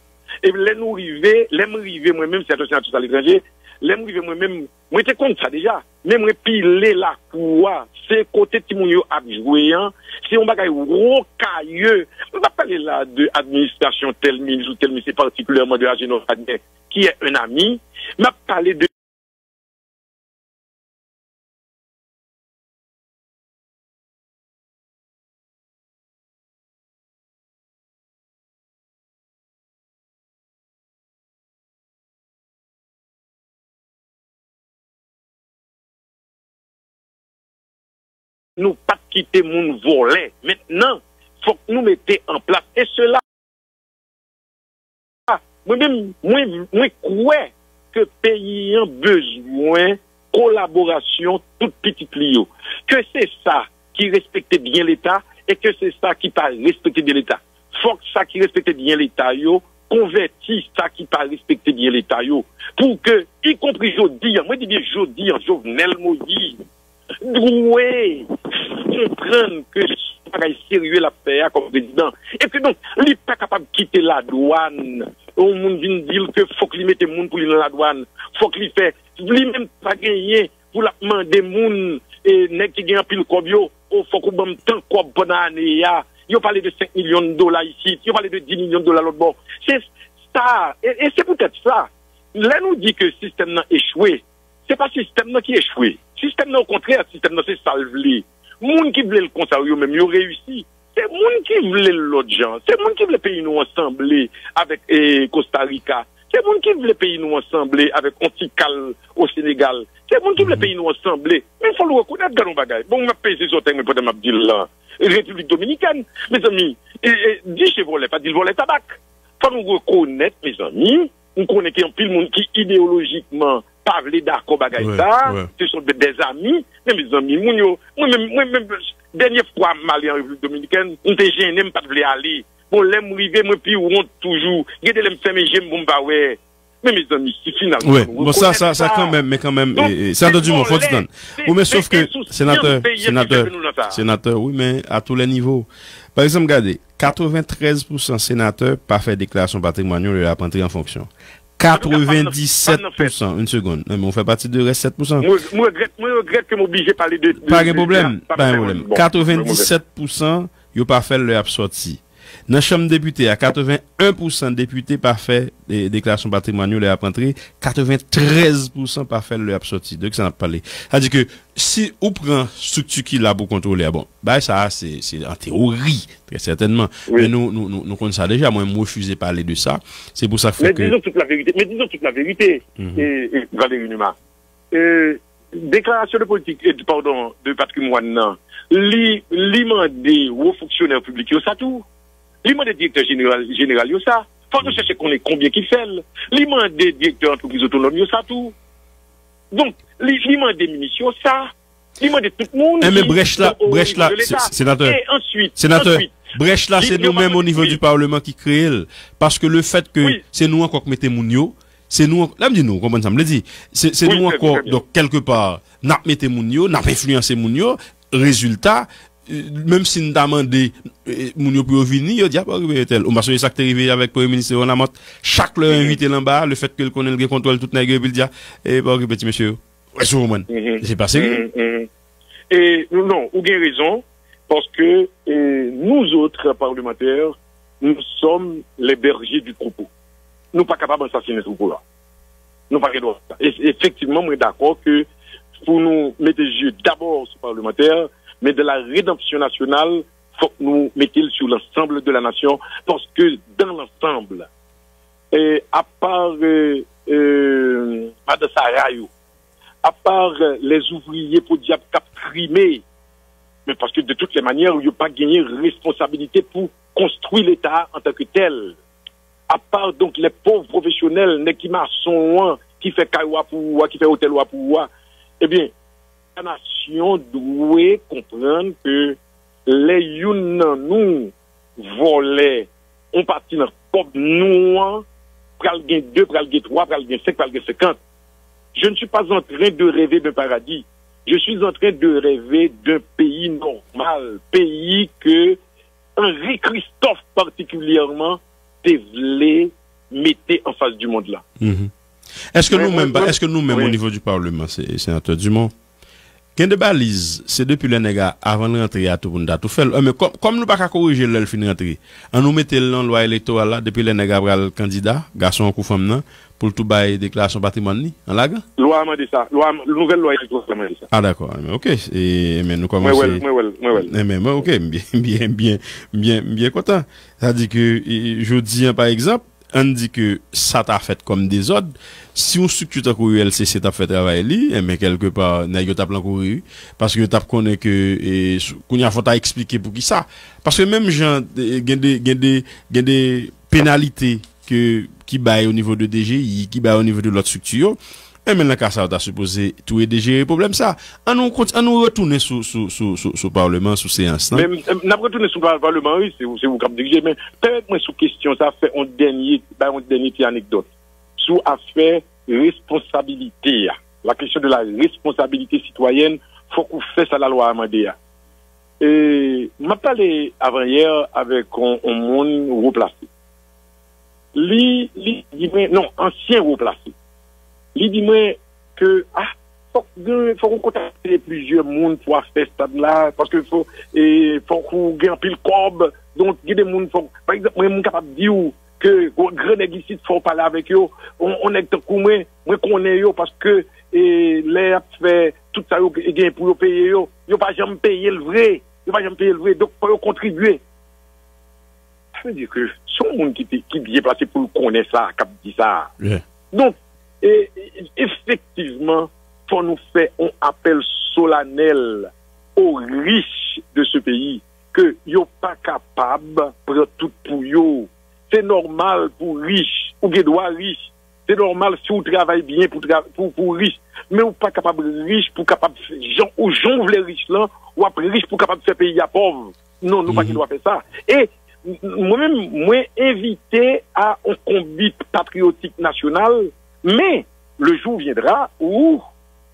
E lè nou rive, lè m rive mwen menm, senatè, senatus aletranje, lè m rive mwen menm, mwen te konn sa deja, men mwen pile lakou a, se kote timoun yo ap jwe an, se yon bagay wokaye. M p ap pale la de administrasyon tèl minis ou tèl minis, e patikilyèman de Ajenor Fadnè, qui est un ami. M ap pale de Nou pa t kite moun vòlè. Mentnan, fòk nou mete an plas. E sela, mwen menm, mwen, mwen kwè ke peyi an bezwen kolaborasyon tout pitit li yo. Ke se sa ki respekte byen Leta e ke se sa ki pa respekte byen Leta. Fòk sa ki respekte byen Leta yo konvèti sa ki pa respekte byen Leta yo. Pou ke, ikonpri jodi an, mwen di byen jodi an, Jovenel Moïse dwe konprann ke se yon bagay serye l ap fè a kòm prezidan. E ke donk, li pa kapab kite ladwàn, yon moun vin di l ke fòk li mete moun pou li nan ladwàn, fòk li fè, li menm pa genyen pou l ap mande moun, e, nèg ki gen anpil kòb yo, o, fòk ou ban m tan kòb pandan ane a. Yo pale de senk milyon dola isit, yo pale de dis milyon dola lòt bò. Se sa, e, e se poutèt sa, lè nou di ke sistèm nan echwe, se pa sistèm nan ki echwe. Sistèm nan, okontrè, sistèm nan se sa l vle. Moun ki vle l konsa yo, yo menm, yo reyisi. Se moun ki vle l lòt jan. Se moun ki vle peyi nou an sanble avèk, e, Kosta Rika. Se moun ki vle peyi nou an sanble avèk on ti kal o Senegal. Se moun ki vle peyi nou an sanble. Men fò nou rekonèt, gade yon bagay. Bon, m ap peze zòtèy mwen pandan m ap di l lan. Repiblik Dominikèn, mezanmi, e, e, di che vòlè, pa di l vòlè tabak. Fò nou rekonèt, mezanmi, m konnen gen anpil moun ki ideyolojikman pa vle dakò bagay sa, se sont des amis, men mezanmi, moun yo, mwen menm, mwen menm, dènye fwa m ale an Repiblik Dominikèn, m te jennen, m pa t vle ale. Bon, lè m rive, mwen pi wont toujou. Gen de lè m fèmen je m pou m pa wè. Men mezanmi, si finalman nou rekonèt sa. Wi, bon, sa, sa, sa kanmenm, men kanmenm, e, e, Senatè Dumont, fò w ti tann. Wi, men sof ke, senatè, senatè, senatè, wi, men à tous les niveaux. Pa egzanp, gade, katrevenntrèz pousan senatè pa fè deklarasyon patrimwàn yo lè y ap antre an fonksyon. Katrevendisèt pousan, une seconde. Non, men ou fè pati de rès sèt pousan. Mwen, mwen regrèt, mwen regrèt ke m oblije pale de, de, pa gen pwoblèm, pa gen pwoblèm. Katrevendisèt pousan yo pa fè l lè y ap sòti. Nan Chanm Depite a, katreven en pousan depite pa fè, e, deklarasyon patrimwàn yo lè y ap antre, katreven trèz pousan pa fè l lè y ap sòti. De kisa n ap pale? Sa di ke si ou pran estrikti ki la pou kontwole a, bon, bagay sa a, se, se an teyori, trè sètènman. Men nou, nou, nou, nou konn sa deja, mwen, m refize pale de sa. Se pou sa k fè ke. Men dizon tout la verite, men dizon tout la verite, e, e, Valéry Numa. E, deklarasyon de politik, e, padon, de patrimwàn nan, li, li mande wo fonksyonè piblik yo sa tou. Li mande direktè jeneral, jeneral yo sa. Fòk nou chèche konnen konbyen ki fè l. Li mande direktè antrepriz otonòm yo sa tou. Donk, li, li mande minis yo sa. Li mande tout moun. Enben, brèch la, brèch la, senatè, senatè, brèch la, se nou menm o nivo di Palman ki kreye l. Paske le fèt ke se nou ankò k mete moun yo, se nou, lè m di nou, w konprann sa m vle di, se, se nou ankò, donk, kèlkepa, n ap mete moun yo, n ap enfliyanse moun yo, rezilta, menm si n ta mande, e, moun yo pou yo vini, yo di, "A, pa okipe entèl." Ou pa sonje sa k te rive avèk Premye Minis Laurent Lamothe? Chak lè yo envite l anba, le fèt ke l konnen l gen kontwòl tout nèg yo, epi l di, "A, e, pa okipe ti mesye yo." Wè, sou moun. Se pa serye. E, non, ou gen rezon, paske, e, nous autres parlementaires, nous sommes les bergers du troupeau. Nou pa kapab ansasinen twoupo a. Nou pa gen dwa fè sa. E, efektivman, mwen dakò ke pou nou mete je dabò sou palmantè, men de la redanpsyon nasyonal, fòk nou mete l sou lansanm de la nasyon, paske dan lansanm, e, apa, e, e, madan Sara yo, apa, e, lèzouvriye podyab k ap trime, men paske de tout lè manyè, yo pa genyen responsabilite pou konstwi Leta a antanke tèl. Apa, donk, lè pòv pwofesyonèl, nèg ki mason an, ki fè kay ou a pou ou a, ki fè otèl ou a pou ou a, ebyen, la nasyon dwe konprann ke lè youn nan nou vòlè yon pati nan kòb nou an, pral gen de, pral gen twa, pral gen senk, pral gen senkant. Je ne suis pas en train de rêver d'un paradis. Je suis en train de rêver d'un pays normal, peyi ke Henri Christophe patikilyèman te vle mete an fas di mond la. Èske nou menm, èske nou menm o nivo di palman, se, senatè Dumont, gen de baliz, se depi lè nèg a, avan l rantre a tou pou n ta tou fè l. Men kòm, kòm nou pa ka korije l lè l fin rantre, an nou mete l nan lwa elektoral la, depi lè nèg a pral kandida, gason an kou fanm nan, pou l tou bay deklarasyon patrimwàn li, an lagan? Lwa a mande sa. Lwa a, nouvèl lwa elektoral la mande sa. A, dakò. Enben, oke. E, men nou kòmanse. Mwen wè l, mwen wè l, mwen wè l. Enben, mwen, oke, m byen, m byen, m byen, m byen, m byen kontan. Sa di ke, e, jodi an, pa egzanp, ann di ke sa ta fèt kòm dezòd, si yon estrikti tankou U L C C t ap fè travay li, enben, kèlkepa, nèg yo t ap lan kouri, wi. Paske yo t ap konnen ke, e, kounye a fò ta eksplike poukisa. Paske menm jan, e, gen de, gen de, gen de penalite ke, ki bay o nivo de D G I, ki bay o nivo de lòt estrikti yo, enben, nan ka sa, yo ta sipoze tou ede jere pwoblèm sa. An nou kont-, an nou retounen sou, sou, sou, sou, sou palman, sou seyans lan. Men, m, n ap retounen sou pa-, palman, wi, se, se ou k ap dirije, men pèmèt mwen sou kesyon sa, fè yon dènye, bay yon dènye ti anekdòt sou afè responsabilite a. La question de la responsabilité citoyenne, fòk ou fè sa lalwa a mande a. E, m ap pale avan yè avèk yon, yon moun wo plase. Li, li di mwen, non, ansyen wo plase. Li di mwen ke, a, fòk gen, fòk ou kontakte plizyè moun pou afè stad la, paske fò, e, fòk ou gen anpil kòb. Donk, gen de moun fòk, pa egzanp, mwen, m kapab di w ke gwo, gran nèg isit, fò w pale avèk yo. On, on nèg tankou mwen, mwen konnen yo paske, e, lè y ap fè tout sa yo gen pou yo peye yo, yo pa janm peye l vre. Yo pa janm peye l vre. Donk, fò yo kontribye. Sa vle di ke se yon moun ki te, ki byen plase pou l konnen sa, k ap di sa. Donk, e, e, efektivman, fò nou fè yon apèl solanèl aux riches de ce pays, ke yo pa kapab pran tout pou yo. Se nòmal pou rich, ou gen dwa rich. Se nòmal si w travay byen pou tra-, pou, pou w rich. Men ou pa kapab rich pou kapab fè, jan, ou jan w vle rich lan, w ap rich pou kapab fè peyi a pòv. Non, nou pa gen dwa fè sa. E m-, mwen menm, mwen envite a yon konbit patriyotik nasyonal, men le jour viendra où,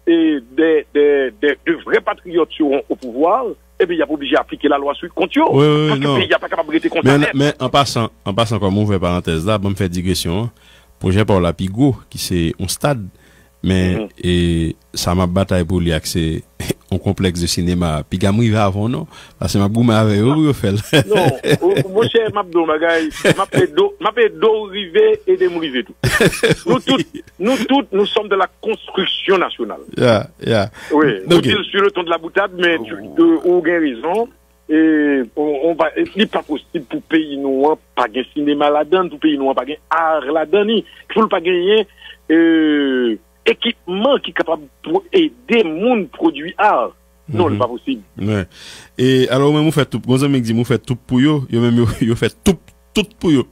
e, des, des, des, de vrais patriotes seront au pouvoir, ebyen, y ap oblije aplike lalwa sou kont yo. Wi, wi, wi, paske non. Peyi a pa kapab rete konsa nèt. Men, men an pasan, an pasan, kòm ou ouvè parantèz la, ban m fè digresyon an. Pwojè pa w la pi gwo, ki se yon stad, Men, e, sa m ap batay pou li ak se yon konplèks de sinema. Piga m rive avan w non. Paske m ap goumen avè yo pou yo fè l. Non, ou- monchè, m ap di w yon bagay, m ap ede w, m ap ede w rive, ede m rive tou. Nou tout, nou tout, nous sommes de la construction nationale. Yeah, yeah. Wi, ou di l sur le ton de la boutade, men tu- ou gen rezon. E, on- on va- e, li pa posib pou peyi nou an pa gen sinema ladan, pou peyi nou an pa gen art ladan, ni pou l pa genyen, e, ekipman ki kapab pou ede moun pwodui art. Non, li pa posib. Wi. E alò, ou menm ou fè tout, gon zanmi k di m ou fè tout pou yo, yo menm yo, yo fè tout, tout pou yo.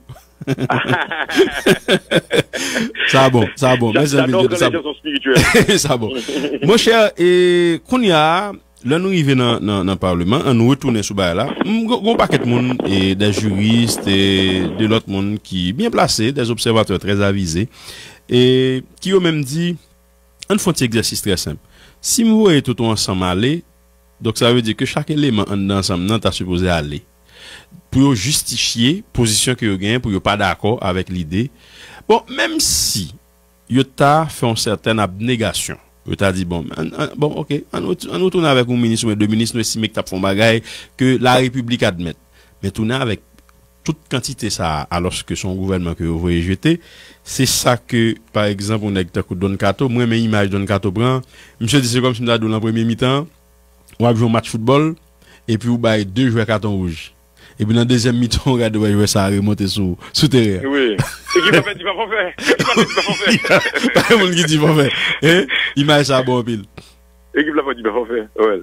Sa bon, sa bon. Mèsi anpil, Jody, sa bon. Sa bon. Monchè, e kounye a, lè nou rive nan, nan, nan Palman an, nou retounen sou bagay la. M, gon, gon pakèt moun, e, des juristes, e, de lòt moun ki byen plase, des observateurs très avisés, e ki yo menm di, ann fè yon ti egzèsis trè senp. Si m voye tout yon ansanm ale, donk sa vle di ke chak eleman anndan ansanm nan ta sipoze ale. Pou yo jistifye pozisyon ke yo genyen, pou yo pa dakò avèk lide. Bon, menm si yo ta fè yon sètèn abnegasyon, yo ta di, bon, ann, ann- bon, oke, ann, ret- ann retounen avèk yon minis oubyen de minis nou estime ki t ap fè yon bagay ke larepiblik admèt. Men tounen avèk tout kantite sa a, alòske se yon gouvènman ke yo voye jete, se sa ke, pa egzanp, yon nèg tankou Don Kato, m renmen imaj Don Kato pran, misye di se kòmsi m ta di w nan premye mitan, w ap jwe yon match foutbòl, epi w bay de jwè katon wouj. Epi nan dezyèm mitan, w gade w wè jwè sa a remonte sou, sou teren an. Wi. Ekip la pèdi pa fòfè. Ekip la pèdi pa fòfè. Pa gen moun ki di fòfè. Hein? Imaj sa a bon anpil. Ekip la pèdi pa fòfè. Wè.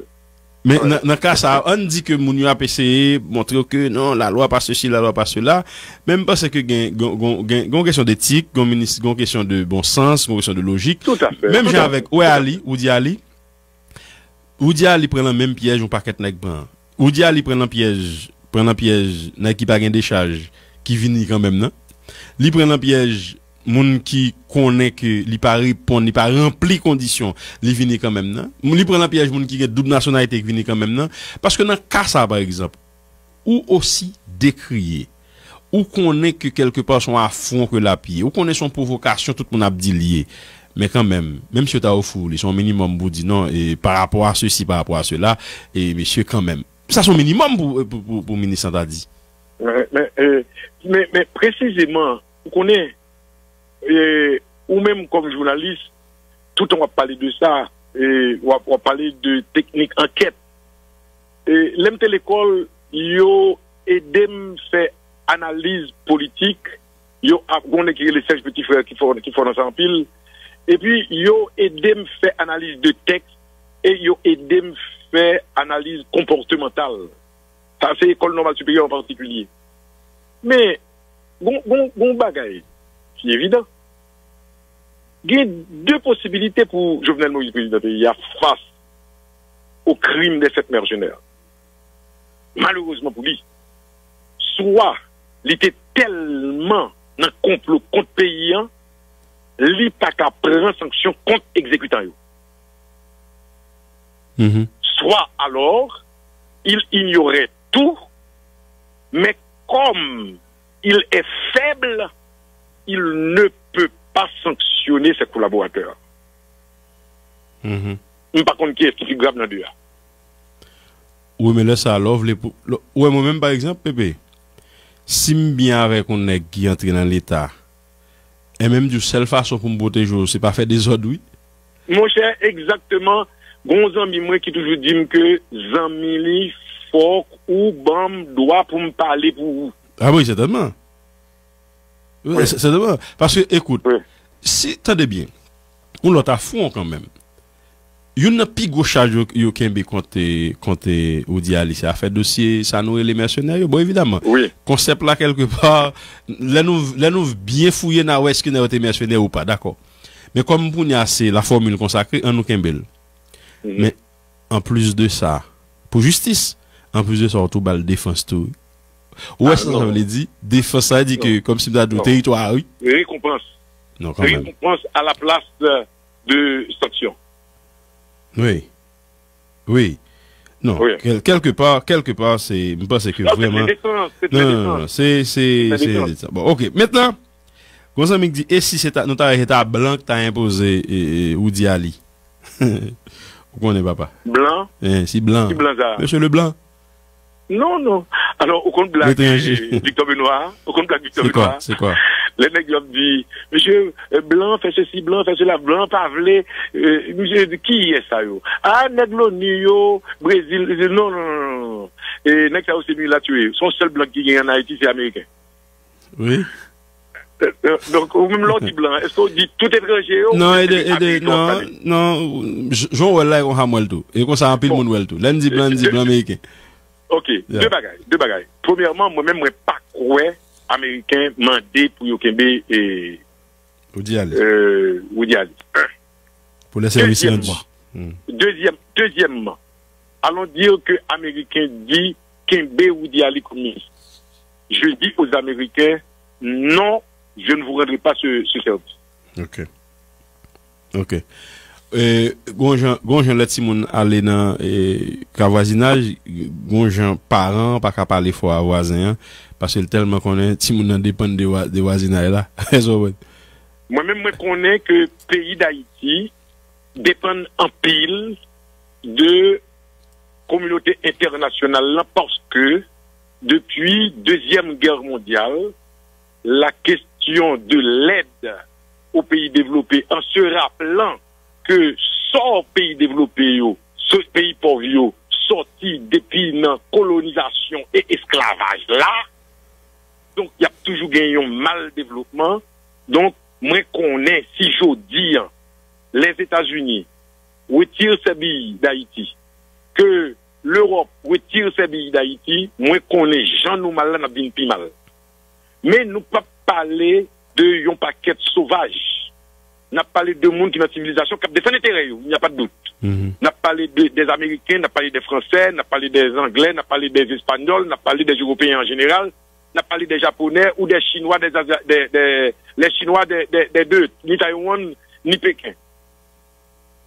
Men nan, nan ka sa a, ann di ke moun yo ap eseye montre w ke non, la loi pas ceci, la loi pas cela. Men m panse ke gen, gen, gen, gen, gen yon kesyon detik, gen yon minis, gen yon kesyon de bon sans, gen yon kesyon de lojik. Tout à fait. Menm jan avèk, ou wè Ali, ou di Ali, ou di Ali pran nan menm pyèj yon pakèt nèg pran. Ou di Ali pran nan pyèj, pran nan pyèj nèg ki pa gen dechaj, ki vini kanmenm nan. Li pran nan pyèj moun ki konnen ke li pa reponn, li pa ranpli kondisyon, li vini kanmenm nan. Li pran nan pyèj moun ki gen doub nasyonalite ki vini kanmenm nan. Paske nan ka sa, pa egzanp, ou osi dekriye. Ou konnen ke kèlkepa se yon afwon ke l ap ye. Ou konnen se yon pwovokasyon tout moun ap di l ye. Men kanmenm, menm si yo ta ofri w li, se yon minimòm pou di non, e pa rapò a sesi, pa rapò a sela, e mesye kanmenm. Sa se yon minimòm pou, pou, pou, pou minis lan ta di. Men, men, e, men, men presizeman, ou konnen, e, ou menm kòm jounalis, toutan w ap pale de sa, e, w ap, w ap pale de teknik ankèt. E, lè m te lekòl, yo ede m fè analiz politik. Yo ap, gon nèg ki rele Serge Petit Frère ki fò, ki fò nan sa anpil. Epi, yo ede m fè analiz de tèks e yo ede m fè analiz konpòtemantal. Sa se Ecole Normale Supérieure an patikilye. Men, gon, gon, gon bagay ki evidan. Gen de posibilite pou Jovenel Moïse prezidan peyi a fas o krim dè sèt mèsenè. Malerezman pou li, swa li te tèlman nan konplo kont peyi an, li pa ka pran sanksyon kont egzekitan yo. Mhm. Soit alors, il ignorait tout, mais comme il est faible, il ne peut pas sanctionner ses collaborateurs. Mhm. M pa konn kiyès ki pi grav nan de a. Wi, men lè sa a, lè w vle pou, lè, ou wè mwen menm, pa egzanp, Pepe, si m byen avèk yon nèg ki antre nan Leta, e menm di w sèl fason pou m pwoteje w, se pa fè dezòd, wi. Monchè, egzakteman, gon zanmi mwen ki toujou di m ke zanmi li, fòk ou ban m dwa pou m pale pou ou. Ah wi, sètènman. Wi, wi. Sètènman. Paske, ekout, wi, si, tande byen, yon lòt afwon kanmenm. Youn nan pi gwo chaj yo, yo kenbe kont, kont Roudy Ali, se afè dosye sa nou rele mèsenè yo. Bon, evidaman, wi, konsèp la, kèlkepa, lè nou, lè nou byen fouye, n a wè èske nèg yo te mèsenè ou pa, dakò. Men kòm kounye a se la formule consacrée, ann nou kenbe l. Mhm. Men, anplis de sa, pou jistis, anplis de sa, ou tou ba l defans tou. Ou wè sa sa vle di? Defans, sa vle di ke, kòmsi m ta di w, teritwa a, wi. Rekonpans. Non, kanmenm. Rekonpans à la place de sanction. Wi. Wi. Non, kèl-, kèlkepa, kèlkepa, se, m panse ke vrèman, non, non, non, se, se, se, bon, ok. Mentnan, Gon zanmi k di, e si se ta, nou ta wè se ta blan k ta enpoze e, e, Woody Ali? Ou konnen, papa. Blan? Eh, si blan. Ki blan sa? Mesye Leblanc. Non, non. Alò, ou konn blag Letranje. Victor Benoît? Ou konn blag Victor Benoît? Se kwa? Se kwa? Lè nèg yo ap di, mesye, eh, blan fè sesi, blan fè sela, blan pa vle. Eh, misye di, ki yès sa yo? Ah, nèg loni yo, Brezil, Brezil. Non, non, non, non, non. Eh, nèg sa yo se milat yo ye. Se yon sèl blan ki gen an Ayiti, se ameriken. Wi. Euh, euh, donk, ou menm lè w di blan, èske w di tout etranje yo? Non, e de, e de, non, non, j-, jan w wè l la, e konsa m wè l tou. E konsa anpil moun wè l tou. Lè n di blan, n di blan ameriken. Ok, de bagay, de bagay. Premyèman, mwen menm, mwen pa kwè ameriken mande pou yo kenbe, eh, Woody Allen. Euh, Woody Allen. Pou les services rendus. Dezyèmman, dezyèm, dezyèmman, allons dire que Américain dit kenbe Woody Allen comme ministre. Je dis aux Américains, non, je ne vous rendrai pas ce, ce service. Ok. Ok. E, gon jan, gon jan lè timoun ale nan, e, ka vwazinaj, gon jan paran an pa ka pale fò a vwazen an, paske l tèlman konnen timoun nan depann de wa-, de vwazinay la. Èske w konprann? Mwen menm, mwen konnen ke peyi Dayiti depann anpil de kominote entènasyonal lan, paske depi Dezyèm Gè Mondyal, la question de l'aide aux pays développés, en se rappelant que sò peyi devlope yo, sò peyi pòv yo, sòti depi nan kolonizasyon e esklavaj la, donk, y ap toujou gen yon mal devlopman. Donk, mwen konnen si jodi an, Lèzetazini retire sèbiy Dayiti, ke Lewòp retire sèbiy Dayiti, mwen konnen jan nou mal la, n ap vin pi mal. Men nou p ap pale de yon pakèt sovaj. N ap pale de moun ki nan sivilizasyon, k ap defann enterè yo, il n'y a pas de doute. N ap pale de, des Américains, n ap pale des Français, n ap pale des Anglais, n ap pale des Espagnols, n ap pale des Européens en général, n ap pale des Japonais ou des Chinois, des Asia-, des, des, les Chinois des, des, des deux, ni Taïwan, ni Pékin.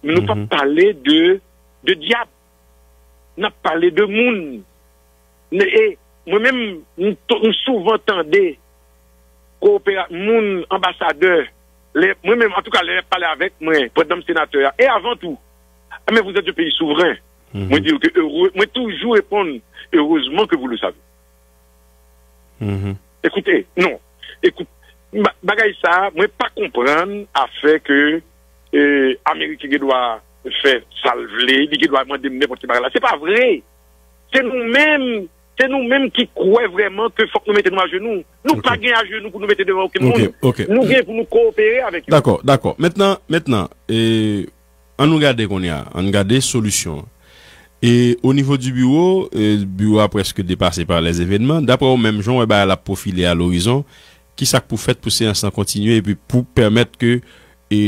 Men nou p ap pale de, de dyab. N ap pale de moun. Ne, e mwen menm, m to-, m souvan tande koopera-, moun, anbasadè, lè, mwen menm, antouka, lè y ap pale avèk mwen, pandan m senatè a, e avan tou, ah, mais vous êtes un pays souverain. Mwen di yo ke heureux, mwen toujou reponn, heureusement que vous le savez. Ekoute, non. Ekout, ba-, bagay sa, mwen pa konprann afè ke, eh, Ameriken gen dwa fè sa l vle, li gen dwa mande m nenpòt ki bagay la. Se pa vre. Se nou menm, se nou menm ki kwè vrèman ke fòk nou mete nou ajenou. Nou pa gen ajenou pou nou mete devan okenn moun. Nou gen pou nou koopere avèk yo. Dakò, dakò. Mentnan, mentnan, eh, An nou gade kounye a, an gade solisyon an. E o nivo di biwo, e, biwo a prèske depase pa lèzevènman. Daprè w menm, jan w wè bagay la ap pwofile a lorizon, ki sa k pou fèt pou seyans lan kontinye epi pou pèmèt ke, e,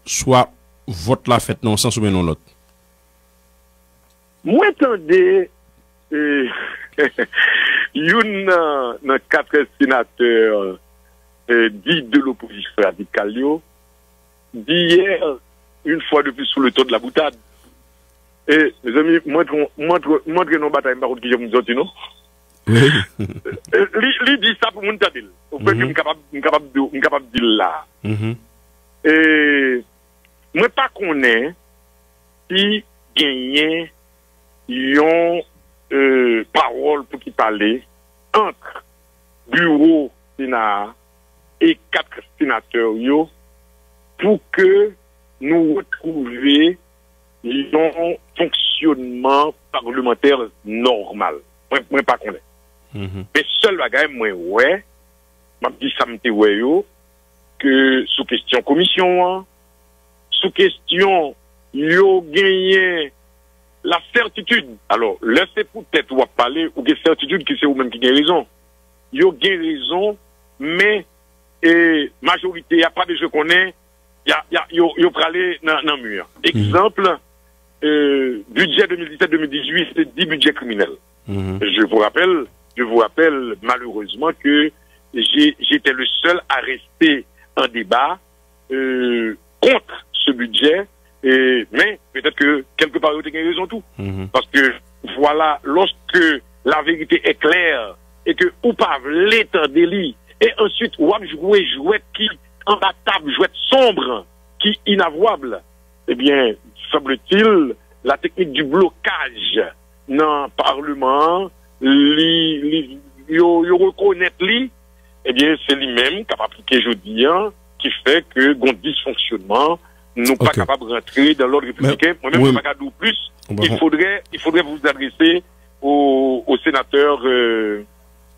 swa vòt la fèt nan yon sans oubyen nan yon lòt? Mwen tande, e, youn nan, nan kat senatè, e, di de lopozisyon radikal yo, di yè, une fois de plus, sous le ton de la boutade. E, mezanmi, m antre, m antre, m antre nan yon batay, m pa konn kijan pou m sòti, non. Wi. E, li, li di sa pou moun tande l. Ou kwè ke m kapab, m kapab di, m kapab di l la. E, mwen pa konnen si genyen yon, e, pawòl pou ki pale ant biwo Sena a e kat senatè yo pou ke nou retwouve yon fonksyonman palmantè nòmal. Mwen, mwen pa konnen. Men sèl bagay mwen wè, m ap di sa m te wè yo, ke sou kesyon komisyon an, sou kesyon yo genyen la sètitid. Alò, lè se pou tèt ou w ap pale, ou gen sètitid ke se ou menm ki gen rezon. Yo gen rezon, men, e, majorite a pa bezwen konnen, y a, y a, yo, yo prale nan, nan mi an. Egzanp, e, bidjè de mil disèt de mil dizuit, se di bidjè kriminèl. Je vous rappelle, je vous rappelle malheureusement que j'ai, j'étais le seul à rester en débat, euh, contre ce budget, e, men petèt ke kèlke pa yo te gen rezon tou. Paske, vwala, lorsque la vérité est claire et que ou pa vle tande li, E answit, w ap jwe jwèt ki anba tab, jwèt sonb, ki inavwab. Ebyen, semble-t-il, la technique du blocage nan Parleman an, li, li, yo, yo rekonèt li, ebyen, se li menm k ap aplike jodi a, ki fè ke gon disfonksyonman, nou pa kapab rantre dans l'ordre républicain. Mwen menm, mwen pa ka di w plis. Il faudrait, il faudrait vous adresser au, au sénateur, euh,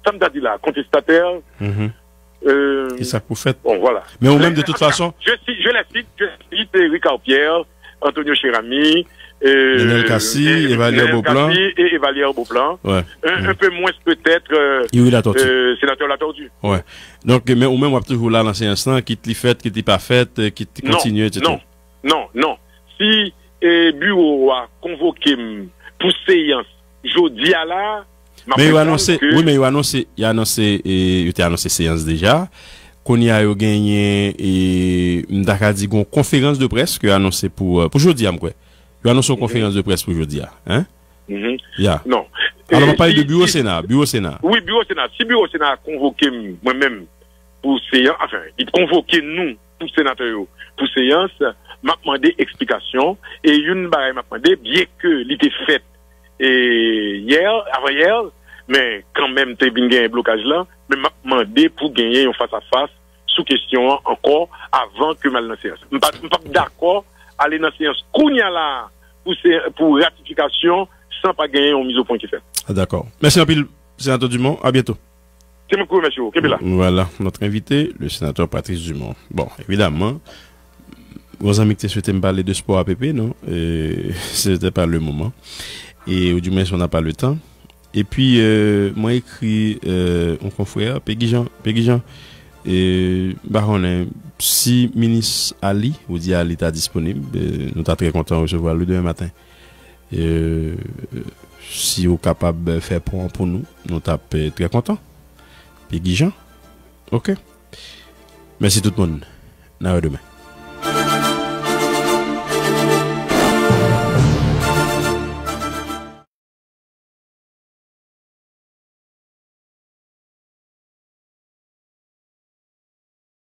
sa m ta di la, contestataire, euh, Kisa k pou fèt? Bon, voilà. Men ou menm, de tout fason. Je, je, je les cite, je cite Ricard Pierre, Antonio Cheramy, euh, Nenel Cassy, euh, Evalière Nenel Beauplan. Cassy et Evalière Beauplan. Ouais. Un, un peu moins peut-être euh, Youri Latortue. Euh, sénateur Latortue. Ouais. Donk, men ou menm, w ap toujou la nan seyans lan, kit li fèt, kit li pa fèt, euh, kit li kontinye, et cetera. Non, non, non. Si eh, biwo a konvoke m pou seyans jodi a la, m ap Men yo reponn anonse, ke wi, men yo anonse, yo anonse, e, yo te anonse seyans deja. Kounye a yo genyen, e, m ta ka di gon konferans de près ke yo anonse pou, euh, pou jodi a, m kwè. Yo anonse yon konferans de près pou jodi a, hein? Mhm. Ya. Non. Alò, Eh, m ap pale si- de biwo si- Sena, biwo Sena. Wi, biwo Sena. Si biwo Sena a konvoke m, mwen menm, pou seyans, anfen, li konvoke nou, tout senatè yo, pou seyans, m ap mande eksplikasyon. E youn bagay m ap mande, byen ke li te fèt e, yè, avan yè, men kanmenm te vin gen blokaj lan, men m ap mande pou genyen yon fas a fas sou kesyon an ankò avan ke m al nan seyans. M pa, m p ap dakò ale nan seyans kounye a la pou, se, pou ratifikasyon san pa genyen yon mizopwen ki fèt. Ah, dakò. Mèsi anpil, Senatè Dumont. A byento. Se mwen ki remèsye w. Kenbe la. Voilà, notre invité, le sénateur Patrice Dumont. Bon, évidemment, gon zanmi ki te swete m pale de spò a Pepe, non, euh, c'était pas le moment. Et ou du moins, on n'a pas le temps. Epi, euh, mwen ekri, euh, yon konfrè, Pegi Jean, Pegi Jean, euh, m pa konnen si minis Ali, ou di Ali ta disponib, euh, nou ta trè kontan resevwa l demen maten. Euh, si ou kapab fè pon an pou nou, nou t ap, euh, trè kontan. Pegi Jean, ok. Mèsi tout moun. N a wè demen.